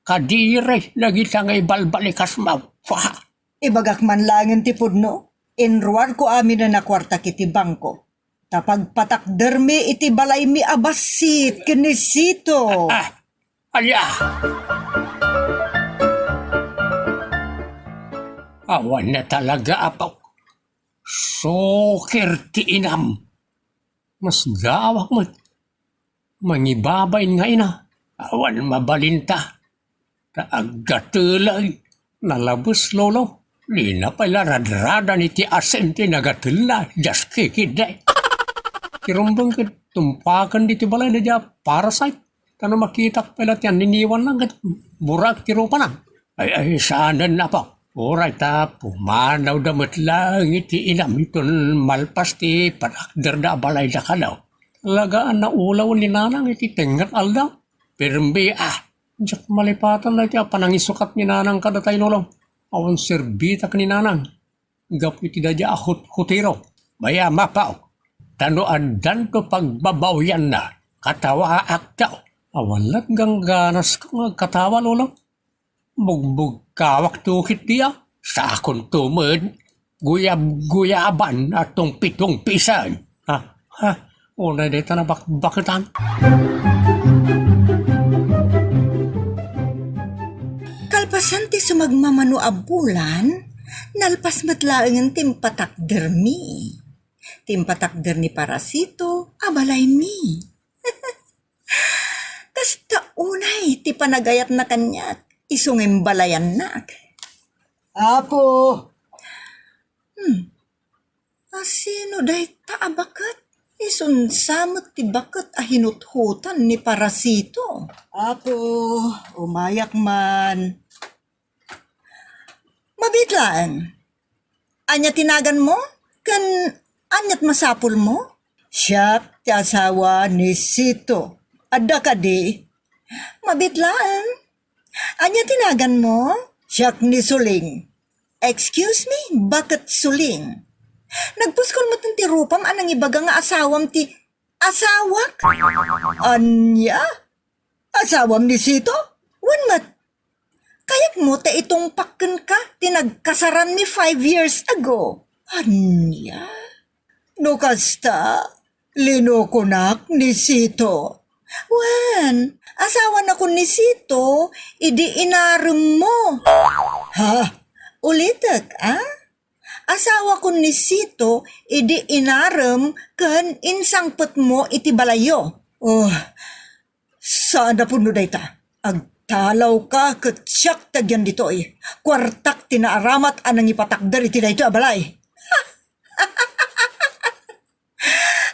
Kadiri dagita nga ibalbalikasmo. Wah! Ibagak man laengen ti pudno, inruarko aminen a kuartak iti bangko. Ta pagpatakdermi iti balaymi a bassit ken ni Sito. Ah, ania? Awan na talaga, apok. Sukir ti inam. Masdaawak met. Mangibabain nga ina, awan mabalinta. Ta aggatulay, nalabes, Lolo. Dina pay la radradan iti asin ti nagatelna, just kikidde. Ti rumbeng ket tumpaken ditoy balay daydiay a parasite. Ta no makitak pay la ti anniniwanna ket burak ti rupana. Ay, ay, saanen, Apo. Uray ta pumanawda met laeng iti inam inton malpas ti patakderda a balayda kano. Talaga a naulawen ni Nanang iti tengnga nga aldaw. Permi a, diak malipatan daytoy a panangisukat ni Nanang kadatayo, Lolo. Awan serbitak ni Nanang gapu iti daydiay a huthutiro. Mayam, Apo. Ta no addanto pagbabawianna, katawaakto. Awan la't gangganasko nga agkatawa, Lolo. Bugbugkawakto ketdi a, sakonto met guyab-guyaban a tungpitungpisen. Ha? Ha? Unay dayta nabakbaketan. Kalpasan ti sumagmamano a bulan, nalpas met laengen ti impatakdermi. Ti impatakder ni Parasito a balaymi. Kasta unay ti panagayatna kaniak, isu nga imbalayannak. Apo! Hmm. Asino dayta a baket? Isunsa met ti baket a hinuthutan ni Parasito. Apo, umayak man. Mabiit laeng. Ania ti naganmo? Ken aniat masapulmo? Siak ti asawa ni Sito. Adda kadi? Mabiit laeng. Ania ti naganmo? Siak ni Suling. Excuse me, baket Suling? Nagpuskol met ti rupam a nangibaga nga asawam ti asawak? Ania? Asawam ni Sito? Wen met. Kayatmo ta itungpak kenka ti nagkasaranmi five years ago. Ania? No kasta, linukonak ni Sito. Wen, asawanakon ni Sito idi inaremmo. Ha? Ulitek, a? Asawakon ni Sito idi inarem ken insangpetmo iti balayyo. Oh, saan a pudno dayta. Agtalawka ket siak ti agian ditoy. Kuartak ti naaramat a nangipatakder iti daytoy a balay.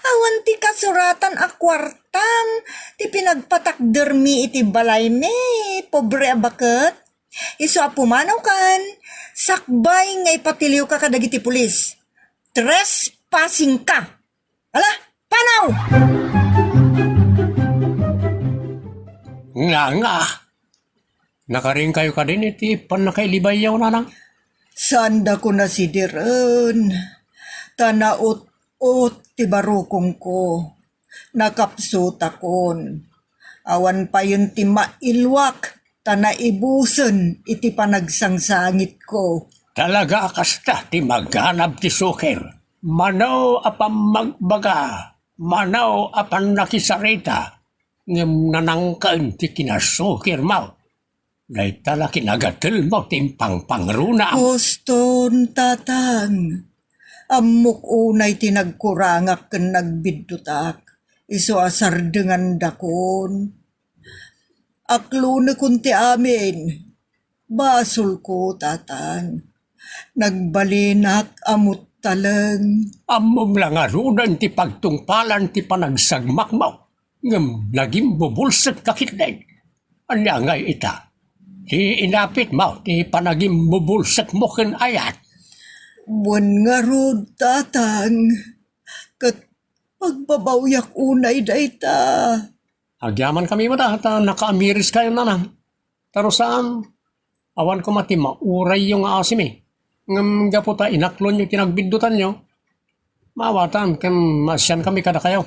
Awan ti kasuratan a kuartam ti pinagpatakdermi iti balaymi, pobre a baket. Isu a pumanawkan, sakbay nga ipatiliwka kadagiti pulis. Trespassingka. Ala, panaw! Nga, nga. Nakarinkayo kadin iti pannakailibayyaw, Nanang? Saandakon a sidiren, ta naut-ot ti barukongko. Nakapsutakon. Awan payen ti mailwak ta naibusen iti panagsangsangitko. Talaga a kasta ti maganab ti sukir. Mano a pammagbaga, mano a pannakisarita, ngem nanangken ti kinasukirmo. Dayta la kinagatelmo ti impangpangruna. Boston, Tatang. Ammok unay ti nagkurangak ken nagbiddutak. Isu a sardengandakon. Aklonekon ti amin. Basolko, Tatang. Nagbalinak a muttaleng. Ammom la ngaruden ti pagtungpalan ti panagsagmakmo. Ngem nagimbubulsekka ketdin. Ania ngay ita? Ti inapitmo ti panagimbubulsekmo ken ayat? Wen ngarud, Tatang, ket pagbabawiak unay dayta. Agyamankami met ta nakaamiriskayo, Nanang. Ta no saan, awan koma ti maurayyo nga asimi. Ngem gapu ta inaklonyo ti nagbiddutanyo, maawatan ken maasiankami kadakayo.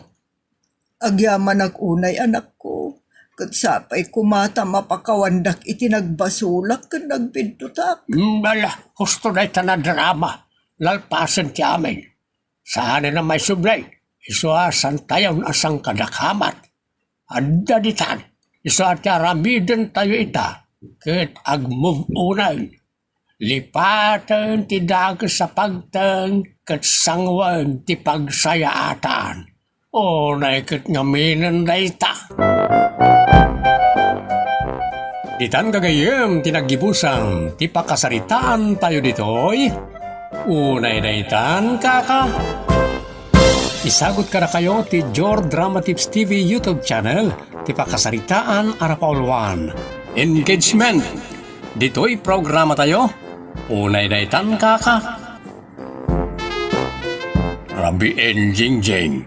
Agyamanak unay, anakko, ket sapay koma ta mapakawandak iti nagbasolak ken nagbiddutak. Mm, ala, husto dayta a drama. Nalpasen ti amin. Saanen a maisubli, isu a santayon a sangkadakamat. Adda ditan, isu a ti aramidentayo ita, ket agmove onen. Lipaten ti dakes a pagteng ket sangoen ti pagsayaatan. Unay ket ngaminen dayta. Ditan gagayyem ti naggibusan ti pakasaritaan tayo ditoy. Unay daytan, kaka. Isagut kadakayo ti Jor Drama Tips T V YouTube channel ti pakasaritaan a napauluan. Engagement. Ditoy programa tayo. Unay daytan, kaka. Rabii, Jingjing.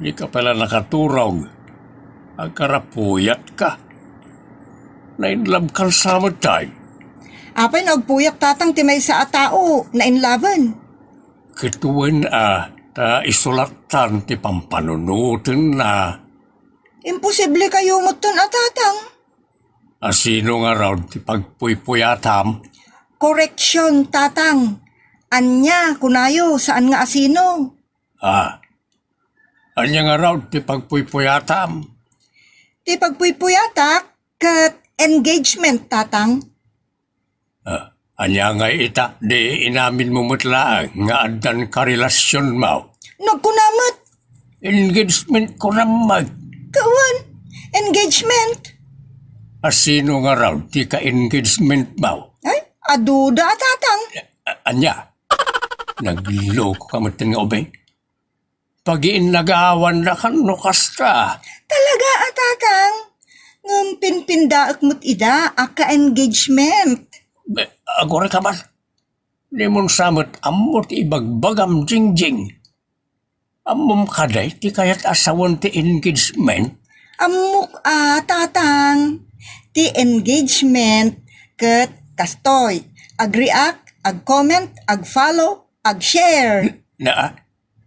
Dika pay la nakaturog. Agkarapuyatka. Nainlabkan sa met tay. Apay no agpuyak, tatang, ti maysa a tao, nainlaben? Ket wen a, ta isulattan ti pampanunotenna. Imposible kayo metten a, tatang. A sino ngarud ti pagpuypuyatam? Koreksyon, tatang. Ania, kunayo, saan nga a sino? Ah. Ania ngarud ti pagpuypuyatam? Ti pagpuypuyatak ket engagement, tatang. Ah, ania ngay ita, di inaminmo met laeng nga addan karelasionmo? Nagkuna met. Engagement ko naman. Kawan, engagement. A sino ngarud ti ka-engagementmo? Ay, aduda a, tatang. A-, ania? Nagloko ka met nga ubing? Pagiinnagawanna kan no kasta. Talaga a, tatang? Ngem pinpindaek met ida a ka-engagement. Be, agora ka man. Dimon sa met ammo ti ibagbagam, Jingjing. Ammom kadi ti kayat a sawen ti engagement? Ammok a, tatang. Ti engagement ket kastoy, ag-react, ag-comment, ag-follow, ag-share. Na,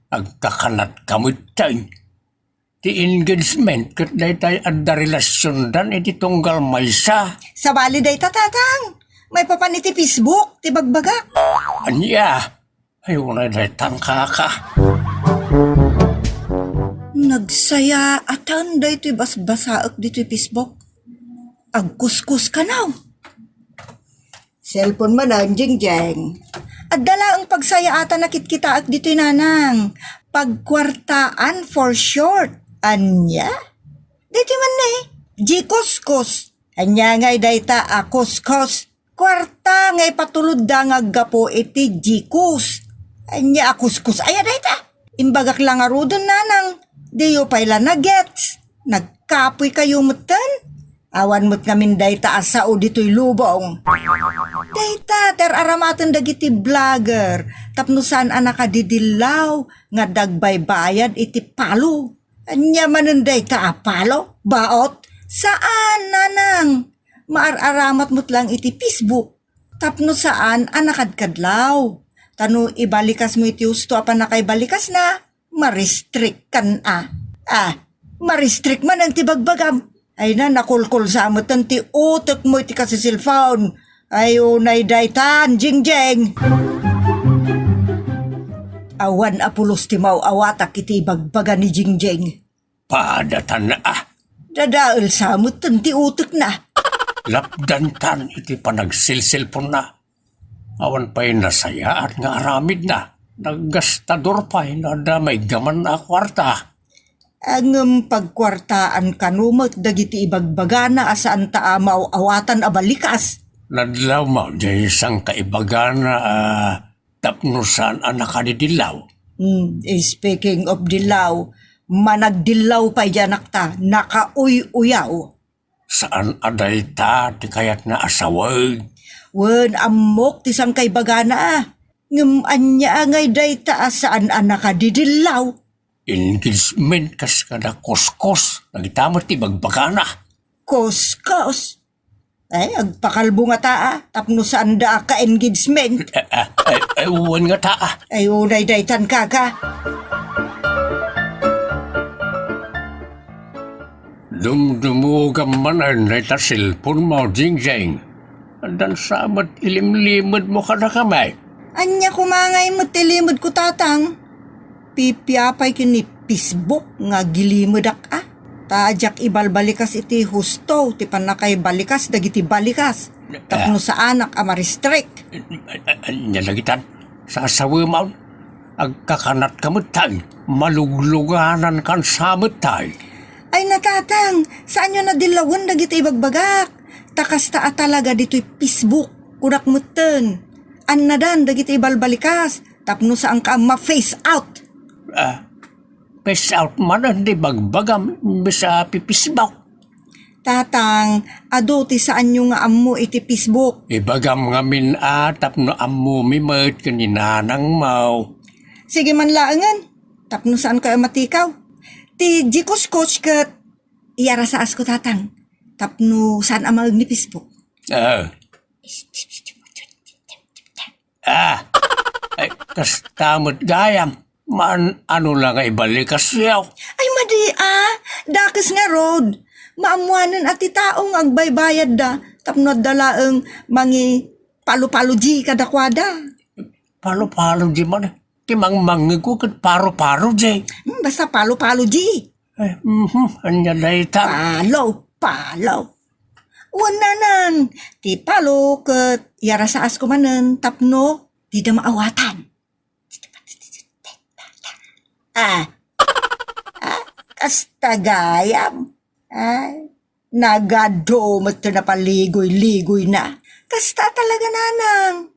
agkakanat ka met tay. Ti engagement ket daytay adda relasiondan iti tunggal maysa. Sabali dayta, tatang. Maipapan iti Facebook ti bagbagak. Ania? Ay, unay daytan, kaka. Nagsayaatan daytoy basbasaek ditoy Facebook. Agkuskus kanaw. Cellphone manen, Jingjing. Adda laeng pagsayaatan a kitkitaek ditoy, nanang. Pagkuartaan for short. Ania? Daytoy man ne, Gkuskus. Ania ngay dayta a kuskus? Kuarta nga ipatulodda nga aggapu iti Gcash. Ania a kuskus aya dayta? Imbagak la ngaruden, nanang. Diyo pay la nagets. Nagkapoy kayo metten. Awan met ngamin dayta a sao ditoy lubong. Dayta ti ar-aramaten dagiti vlogger tapno saan a nakadidillaw nga dagbaybayad iti palo. Ania manen dayta a palo? Baot? Saan, nanang. Maar-aramat met lang iti Facebook tapno saan a nakadkadlaw. Ta no ibalikasmo iti husto a pannakaibalikasna, ma-restrict kan a. Ah, ma-restrict manen ti bagbagam. Ay na, nakulkulsa metten ti utekmo iti kasiselpon. Ay, unay daytan, Jingjing. Awan a pulos ti maaw-awatak iti ibagbaga ni Jingjing. Padatan a. Dadael sa metten ti utekna. Lapdantan iti panagsilsilponna. Awan pay nasayaat nga aramidna. Naggastador pay no adda maiggaman a kuarta. Ngem pagkuartaan kano met dagiti ibagbagana a saanta a maaw-awatan a balikas. Nadlawmo diay sangkaibagana a tapno saan a nakadidillaw. Hmm, speaking of dillaw, managdillaw pay diay anakta, nakauy-uyaw. Saan a dayta ti kayatna a sawen? Wen, ammok ti sangkaibagana. Ngem ania ngay dayta a saan a nakadidillaw? Engagement kas kada kuskus, dagita met ti ibagbagana. Kuskus? Ay, agpakalbo ngata a, tapno saanda a ka-engagement. Eh, eh, eh, eh, wen ngata a. Ay, unay daytan, kaka. Dumdumogam manen dayta cellphonemo, Jingjing. Addan sa met ilimlimedmo kadakami. Ania koma ngay met ti limedko, tatang? Pipiapay ken ni Facebook nga agilimedak a. Ta diak ibalbalikas iti husto ti pannakaibalikas dagiti balikas. Tapno saanak a ma-restrict. Ania dagitan? Sasawemon. Agkakanatka met tay. Malugluganankan sa met tay. Ay, natatang, saanyo nadillawen dagiti ibagbagak. Ta kasta a talaga ditoy Facebook, kunak metten. Annadan dagiti ibalbalikas, tapno saanka a ma-face out. Ah, face out manen ti bagbagam, imbes a pi-Facebook. Tatang, adu ti saanyo nga ammo iti Facebook. Ibagam ngamin a tapno ammomi met ken ni nanangmo. Sige man laengen, tapno saankayo a matikaw. Ti Gcash ket iyarasaasko, Tatang, tapno saan a maeg ni Facebook. Ah. Ah. Ay, kasta met gayam. Maan-ano la nga ibalikasyo? Ay, madi a. Dakes ngarud. Maammoanen a ti tao nga agbaybayadda tapno adda laeng mangi-palo-palo G kadakuada. Palo-palo G man. Ti mangmangngegko ket paro-paro G. Hmm, basta palo-palo G. Eh, mhm, ania dayta? Palo, palo. Wen nanang, ti palo ket iyarasaasko manen tapno dida maawatan. Ah. Ah, kasta gayam. Ay, nagadu met ti napaligoy-ligoyna. Kasta talaga, nanang.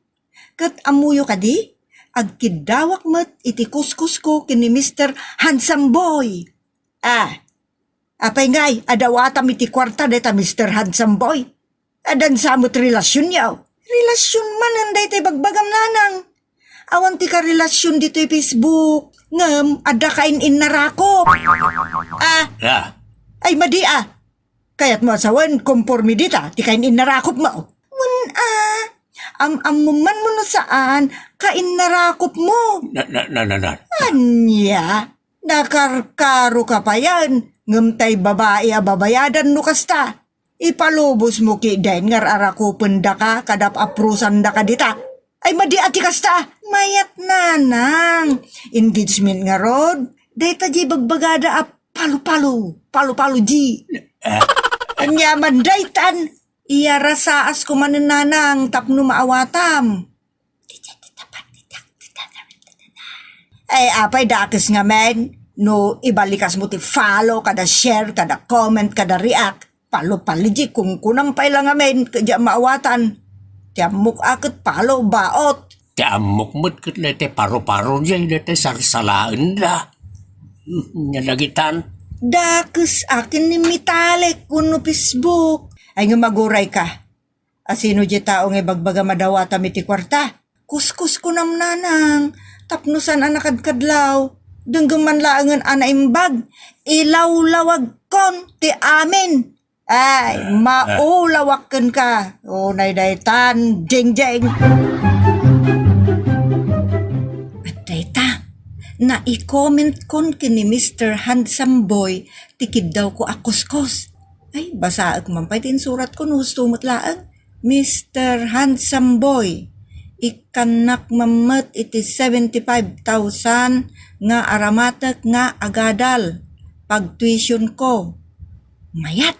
Ket ammoyo kadi, agkiddawak met iti kuskusko ken ni Mister Handsome Boy. Ah, apay ngay, adawatam iti kuarta dayta Mister Handsome Boy? Adda sa met relasionyo? Relasion manen dayta ibagbagam, nanang. Awan ti karelasion ditoy Facebook, ngem adda kain-innarakop. Ah, ah. Ay, madi a. Kayatmo a sawen, konporme dita ti kain-innarakopmo. Wen a, am-ammom man mo no saan, kainnarakopmo. Na, na, na, na, na. Ania? Nakarkaroka payen, ngem tay babai a babayadan no kasta. Ipalubosmo kiden nga ar-arakopendaka kada aprusandaka dita. Ay, madi a ti kasta. Mayat, nanang. Engagement ngarud. Dayta diay bagbagada a palo-palo. Palo-palo G. Ah. Ania man daytan. Iyarasaasko manen, nanang, tapno maawatam. Ay, apay dakes ngamin, no ibalikasmo ti follow, kada share, kada comment, kada react. Palo-palo G, kunkunam pay la ngamin, ket diak maawatan. Ti ammok a ket palo, baot. Ti ammok met ket dayta paro-paro G, dayta sarsalaenda. Hmm, nia dagitan. Dakes a ken ni Mitalik wenno Facebook. Ay, ngem agurayka. Asino diay tao nga ibagbagam a dawatam iti kuarta? Kuskuskonam, nanang, tapno saan a nakadkadlaw. Denggem man laengen a naimbag, ilawlawagkon ti amin. Ay, ah, ah, maulawak kenka. Unay daytan, Jengjeng. At dayta, naicommentkon ken ni Mister Handsome Boy ti kiddawko a kuskos. Ay, basaek man pay ti insuratko no husto met laeng. Mister Handsome Boy, ikkannak man met iti seventy-five thousand nga aramatek nga agadal, pagtuitionko. Mayat,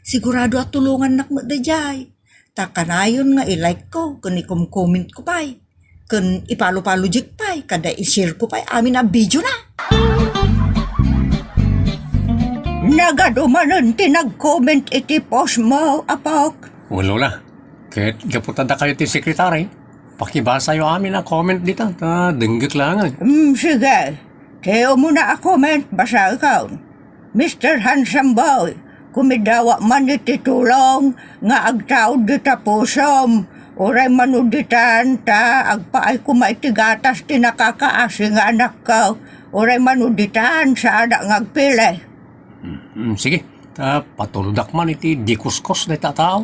sigurado a tulongannak met daydiay. Ta kanayon nga i-like ko ken ikom-comment ko pay. Ken ipalo-palo G ko pay, kada i-share ko pay amin a video na. Nagadu manen ti nag-comment iti post mo, apok. Wen, Lola. Ket gapu ta dakayo ti sekretari, pakibasayo amin a comment dita, ta denggek laengen. Mm, sige. Ti umuna a comment, basaekon. Mister Handsome Boy, kumiddawak man iti tulong nga agtaud dita pusom. Uray mano ditan ta agpaay koma iti gatas ti nakakaasi nga anakko. Uray mano ditan saanak nga agpili. Hmm, hmm, sige. Ta patuldak man iti dikuskos dayta a tao.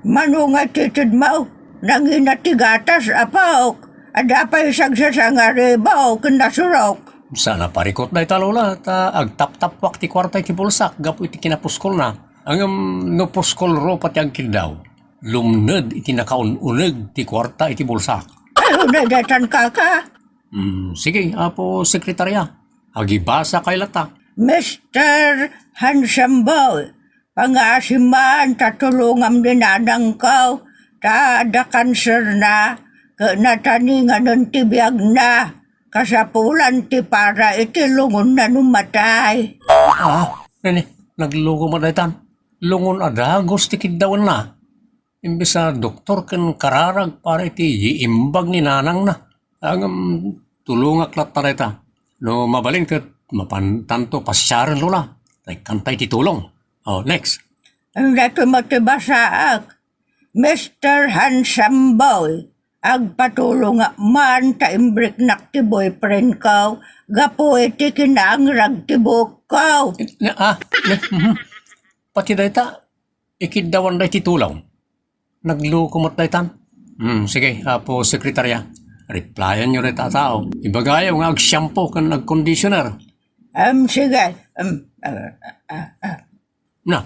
Mano nga ititedmo? Nangina ti gatas, apok. Adda pay sagsasangaribo ken nasurok. Saan a parikut dayta, Lola, ta agtaptappuak ti kuarta iti bulsak gapu iti kinapuskolna. Ngem no puskol rupa ti agkiddaw, lumned iti nakaun-uneg ti kuarta iti bulsak. Ay, unay daytan, kaka. Hmm, sige, Apo Sekretaria. Agibasakay latta. Mister Handsome Boy, pangaasim man ta tulongam ni nanangko, ta adda kanserna, ket nataninganen ti biagna. Kasapulan ti para iti lungonna no matay. Ah, nini, nagloko met daytan. Lungon a dagus ti kiddawenna. Imbes a doktor ken kararag para iti iimbag ni nanangna. Ngem tulongak latta dayta. No mabalin ket mapantanto pasiaren, Lola. Ta ikkanta iti tulong. Oh, next. Anda ti matibasaak? Mister Handsome Boy, agpatulongak man ta imbriknak ti boyfriend ko gapu iti kinaangrag ti buokko. Ne-, ah, ne-, mhm. Pati dayta, ikiddawan dayta ti tulong. Nagloko met daytan. Hmm, sige, Apo Sekretarya. Replyan yo dayta a tao. Ibagayo nga ag-shampoo ken ag-conditioner. Em, sige. Em, ah, ah, ah. Na,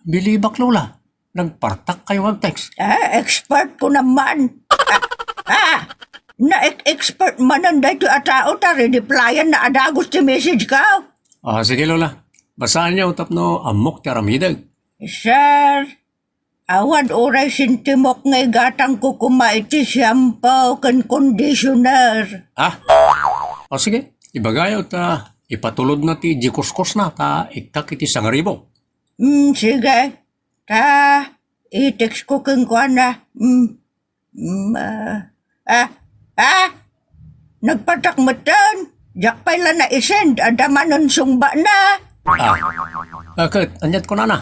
bilibak, Lola. Nagpartak kayo nga text. Ah, expert ko naman. Ah, ah, na-expert manen daytoy a tao ta rireplyan na a dagus ti message ko. Ah, sige, Lola. Basaan yo tapno ammok ti aramidek. Sir, awan uray sintimok nga igatangko koma iti shampoo ken conditioner. Ah? O sige, ibagayo ta ipatulodna ti kuskusna ta ikkak iti sangaribu. Hmm, sige. Ta, i-text ko kenkuana. Hmm. Mm, ah, ah, ah! Nagpartak metten. Diak pay la na-isend, adda manen sungbana. Ah. Ah, ket, aniat kunana?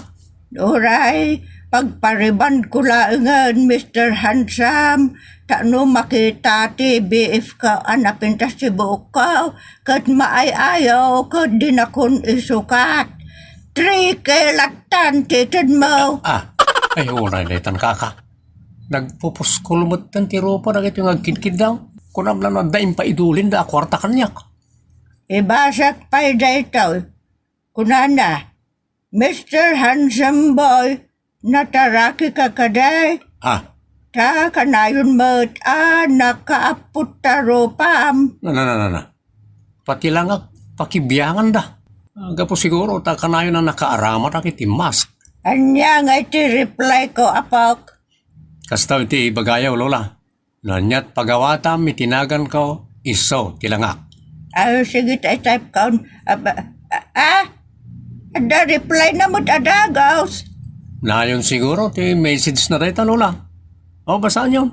Uray, pagparibandko laengen, Mister Handsome, ta no makita ti B F ko a napintas ti buokko, ket maay-ayo, ket dinakon isukat. Three K lattan ti itedmo. Ah, ay, uray daytan, kaka. Nagpupuskol metten ti rupa dagitoy nga agkidkiddaw. Kunam lan adda impaidulinda a kuarta kaniak. Ibasek pay daytoy. Kunana, Mister Handsome Boy, natarakika kadi? Ah. Ta kanayon met a nakaappot ta rupam. Na, na, na, na, na. Pati langak, pakibianganda. Ah, gapu siguro ta kanayon a nakaaramatak iti mask. Ania nga iti reply ko, apok? Kasta iti ibagayo, Lola. No aniat pagawatam iti naganko, isu ti langak. Ay, sige, ta i-type kon. Ah, ba-, ah, ah? Adda reply na met a dagus. Nayon siguro ti message na dayta, Lola. O, basaanyo.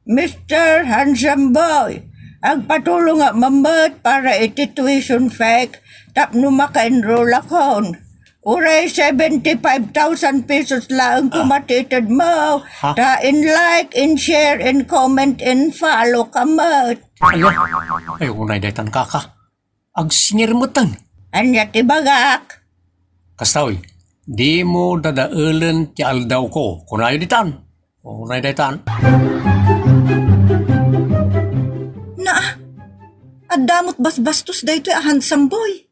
Mister Handsome Boy, agpatulongak man met para iti tuition fee tapno maka-enroll akon. Uray seventy-five thousand pesos laeng koma ti itedmo. Ha? Ta in like, in share, in comment, in follow ka met. Ania? Ay, unay daytan, kaka. Agsingir metten. Ania ti bagak? Kasta, oy, dimo dadaelen ti aldawko. Kunayo ditan. Unay daytan. Naa, adda met basbastos daytoy a Handsome Boy.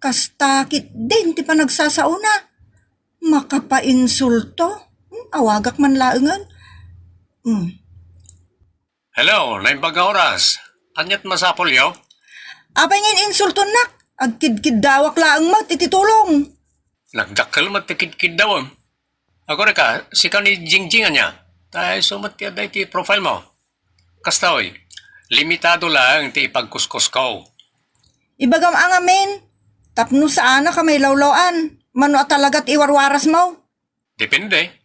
Kasta ketdin ti panagsasaona. Makapainsulto? Hmm, awagak man laengen. Hmm. Hello, Naimbag nga Oras. Aniat masapulyo? Apay nga in-insultonak? Agkidkiddawak laeng met iti tulong. Nagdakkel met ti kidkiddawem. Agurayka, sika ni Jingjing ania? Ta isu met ti adda iti profile mo. Kasta, oy, limitado laeng ti ipagkuskusko. Ibagam a ngamin, tapno saanak a mailawlaw-an, mano a talaga ti iwarwarasmo? Depende.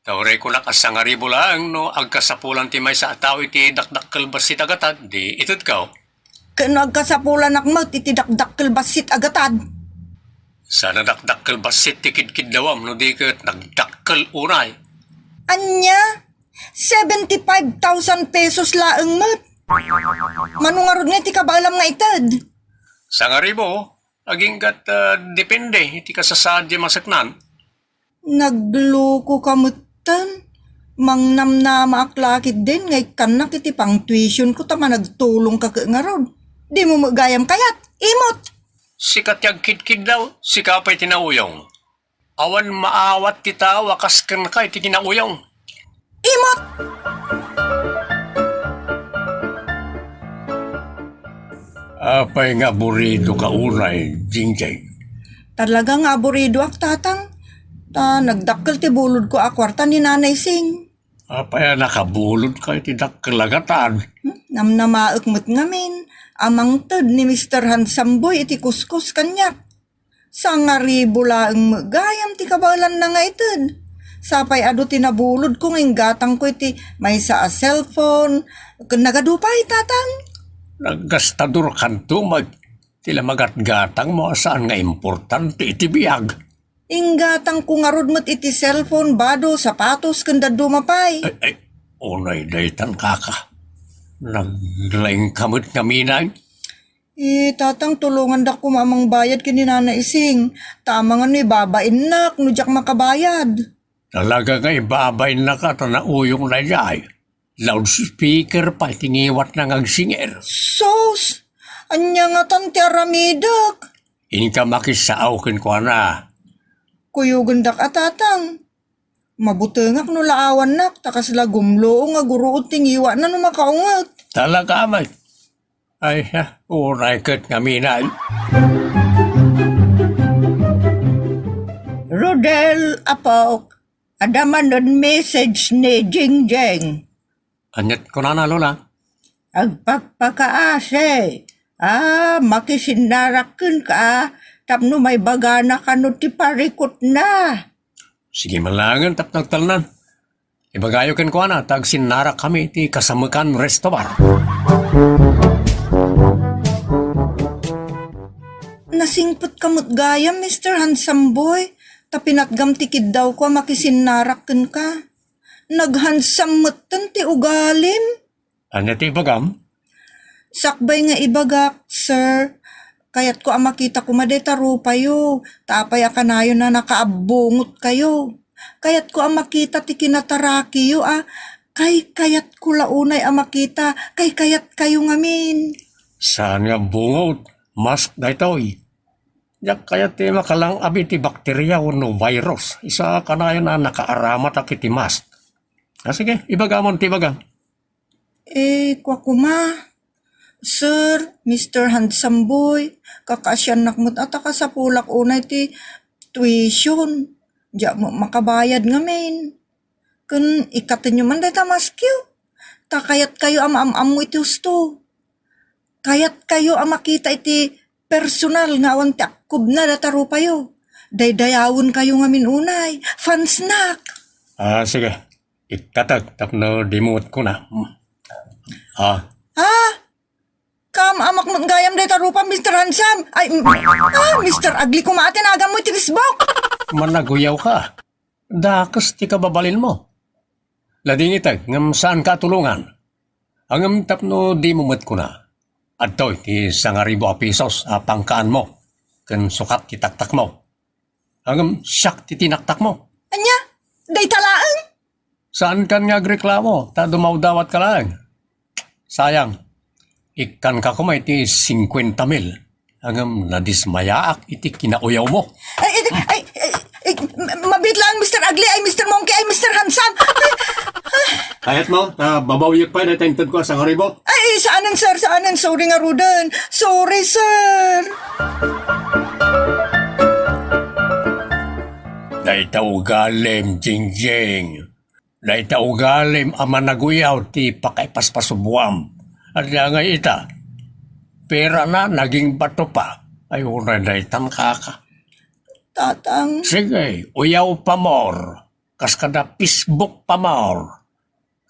Ta uray kunak a sangaribu laeng no agkasapulan ti maysa a tao iti dakdakkel bassit a gatad, di itedko. Ken no agkasapulanak met iti dakdakkel bassit a gatad? Saan a dakdakkel bassit ti kidkiddawam no di ket nagdakkel unay. Ania? Seventy-five thousand pesos laeng met. Mano ngarud nga iti kabaelam nga ited? Sangaribu, aginggat, ah, depende iti kasasaad ti maseknan. Nagluko ka metten. Mangnamnamaak la ketdin nga ikkannak iti pang-tuition ko ta managtulong ka ket ngarud. Dimo met gayam kayat. Imot! Sika ti agkidkiddaw, sika pay ti nauyong. Awan maawat ti tao a kas kenka iti kinauyong. Imot! Apay nga aburido ka unay, Jingjing? Talaga nga aburidoak, Tatang. Ta nagdakkel ti bulodko a kuarta ni Nanay Sing. Apay a nakabulod ka iti dakkel a gatad? Hmm, namnamaek met ngamin a mangted ni Mister Handsome Boy iti kuskus kaniak. Sangaribu laeng met gayam ti kabaelanna nga ited. Sapay adu ti nabulodko nga inggatangko iti maysa a cellphone. Ken nagadu pay, Tatang? Naggastadorkanto met. Ti la magatgatangmo a saan nga importante iti biag. Inggatangko ngarud met iti cellphone, bado, sapatos, ken dadduma pay. Ay, ay, unay daytan, kaka. Naglaingka met ngamin ay. Eh, Tatang, tulongandak koma a mangbayad ken ni Nana Ising. Ta amangan no ibabainnak no diak makabayad. Talaga nga ibabainnak ta nauyong na idiay. Loudspeaker pay ti ngiwatna nga agsinger. Sus! Ania ngatan ti aramidek? Inka makisao kenkuana. Kuyogendak a, Tatang. Mabutengak no laawannak, ta kasla gumloong nga guruod ti ngiwatna no makaunget. Talaga met. Ay, ha, unay ket ngamin ay. Rodel, apok, adda manen message ni Jingjing. Aniat kunana, Lola? Agpakpakaasi. Ah, makisinnarak kenka tapno maibagana kano ti parikutna. Sige man laengen tapno agtalnan. Ibagayo kenkuana ta agsinnarakkami iti Kasamekan Resto Bar. Nasingpetka met gayam, Mister Handsome Boy, ta pinatgam ti kiddawko a makisinnarak kenka. Naghandsome metten ti ugalim. Ania ti ibagam? Sakbay nga ibagak, sir, kayatko a makita koma dayta rupayo, ta apay a kanayon a nakaabbungotkayo. Kayatko a makita ti kinatarakiyo a kaykayatko la unay a makita, kaykayatkayo ngamin. Saan nga bungot? Mask daytoy. Diak kayat ti makalang-ab iti bakteria wenno virus. Isu a kanayon a nakaaramatak iti mask. Ah, sige, ibagamon ti ibagam. Eh, kua koma, Sir, Mister Handsome Boy, kakaasiannak met a ta kasapulak unay ti tuition. Diak met makabayad ngamin. Ken ikkatenyo man dayta maskyo. Ta kayatkayo a maam-ammo iti husto. Kayatkayo a makita iti personal nga awan ti akkubna dayta rupayo. Daydayawenkayo ngamin unay. Fansnak! Ah, sige. Ikkatek tapno dimo met kuna. Hmm. Ah. Ah! Kaam-amak met gayam dayta rupa, Mister Handsome. Ay, mm, ah, Mister Ugly koma a ti naganmo iti Facebook. Managuyawka. Dakes ti kababalinmo. Ladingitek ngem saanka a tulongan. Ngem tapno dimo met kuna, adtoy ti sangaribu a pesos a pangkaanmo ken sukat ti taktakmo. Ngem siak ti tinaktakmo. Ania? Dayta laeng? Saankan nga agreklamo ta dumawdawatka laeng. Sayang, ikkanka koma iti singkuenta mil. Ngem nadismayaak iti kinauyawmo. Ay, ay, ay, ay, ay, ma-, mabiit laeng, Mister Ugly, ay, Mister Monkey, ay, Mister Handsome. Ay, ah. Kayatmo ta babawiek pay dayta intedko a sangaribu? Ay, saanen, sir, saanen. Sorry ngaruden. Sorry, sir. Dayta ugalim, Jingjing. Dayta ugalim a managuyaw ti pakaipaspasubuam. Ania ngay ita? Pera na, naging bato pa. Ay, unay daytan, kaka. Tatang. Sige, uyaw pa more. Kas kada Facebook pa more.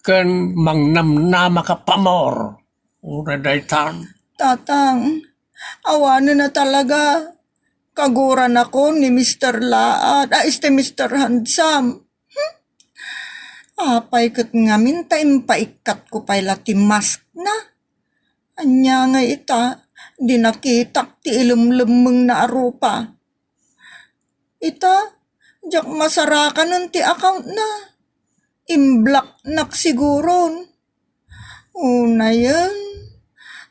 Ken mangnamnamaka pa more. Unay daytan. Tatang, awanen a talaga. Kaguranakon ni Mister Laat, a, este Mister Handsome. Hmm? Apay ket ngamin ta impaikkatko pay la ti maskna? Ania nga ita, di nakitak ti ilemlemmengna a rupa. Ita, diak masarakanen ti accountna. Imblocknak siguron. Unayen,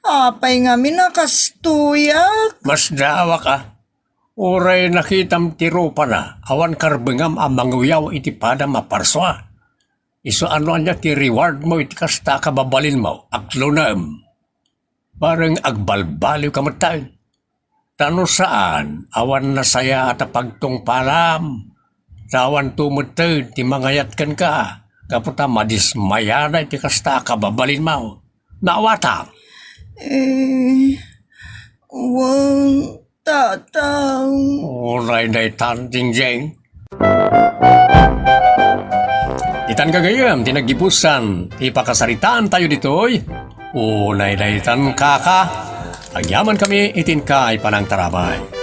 apay ngamin a kastoyak? Masdaawak a. Uray nakitam ti rupana, awan karbengam a manguyaw iti padam a parsua. Isu a no ania ti rewardmo iti kasta a kababalinmo, aklonem. Bareng agbalbaliwka metten. Ta no saan, awan nasayaat a pagtungpalam. Ta awanto metten ti mangayat kenka, gapu ta madismayada iti kasta a kababalinmo. Naawatam? Eh, wen, Tatang. Uray daytan, Jingjing. Tan gagayyem ti naggibusan ti pakasaritaantayo ditoy, unay daytan kaka, agyaman kami iti inka a panangtarabay.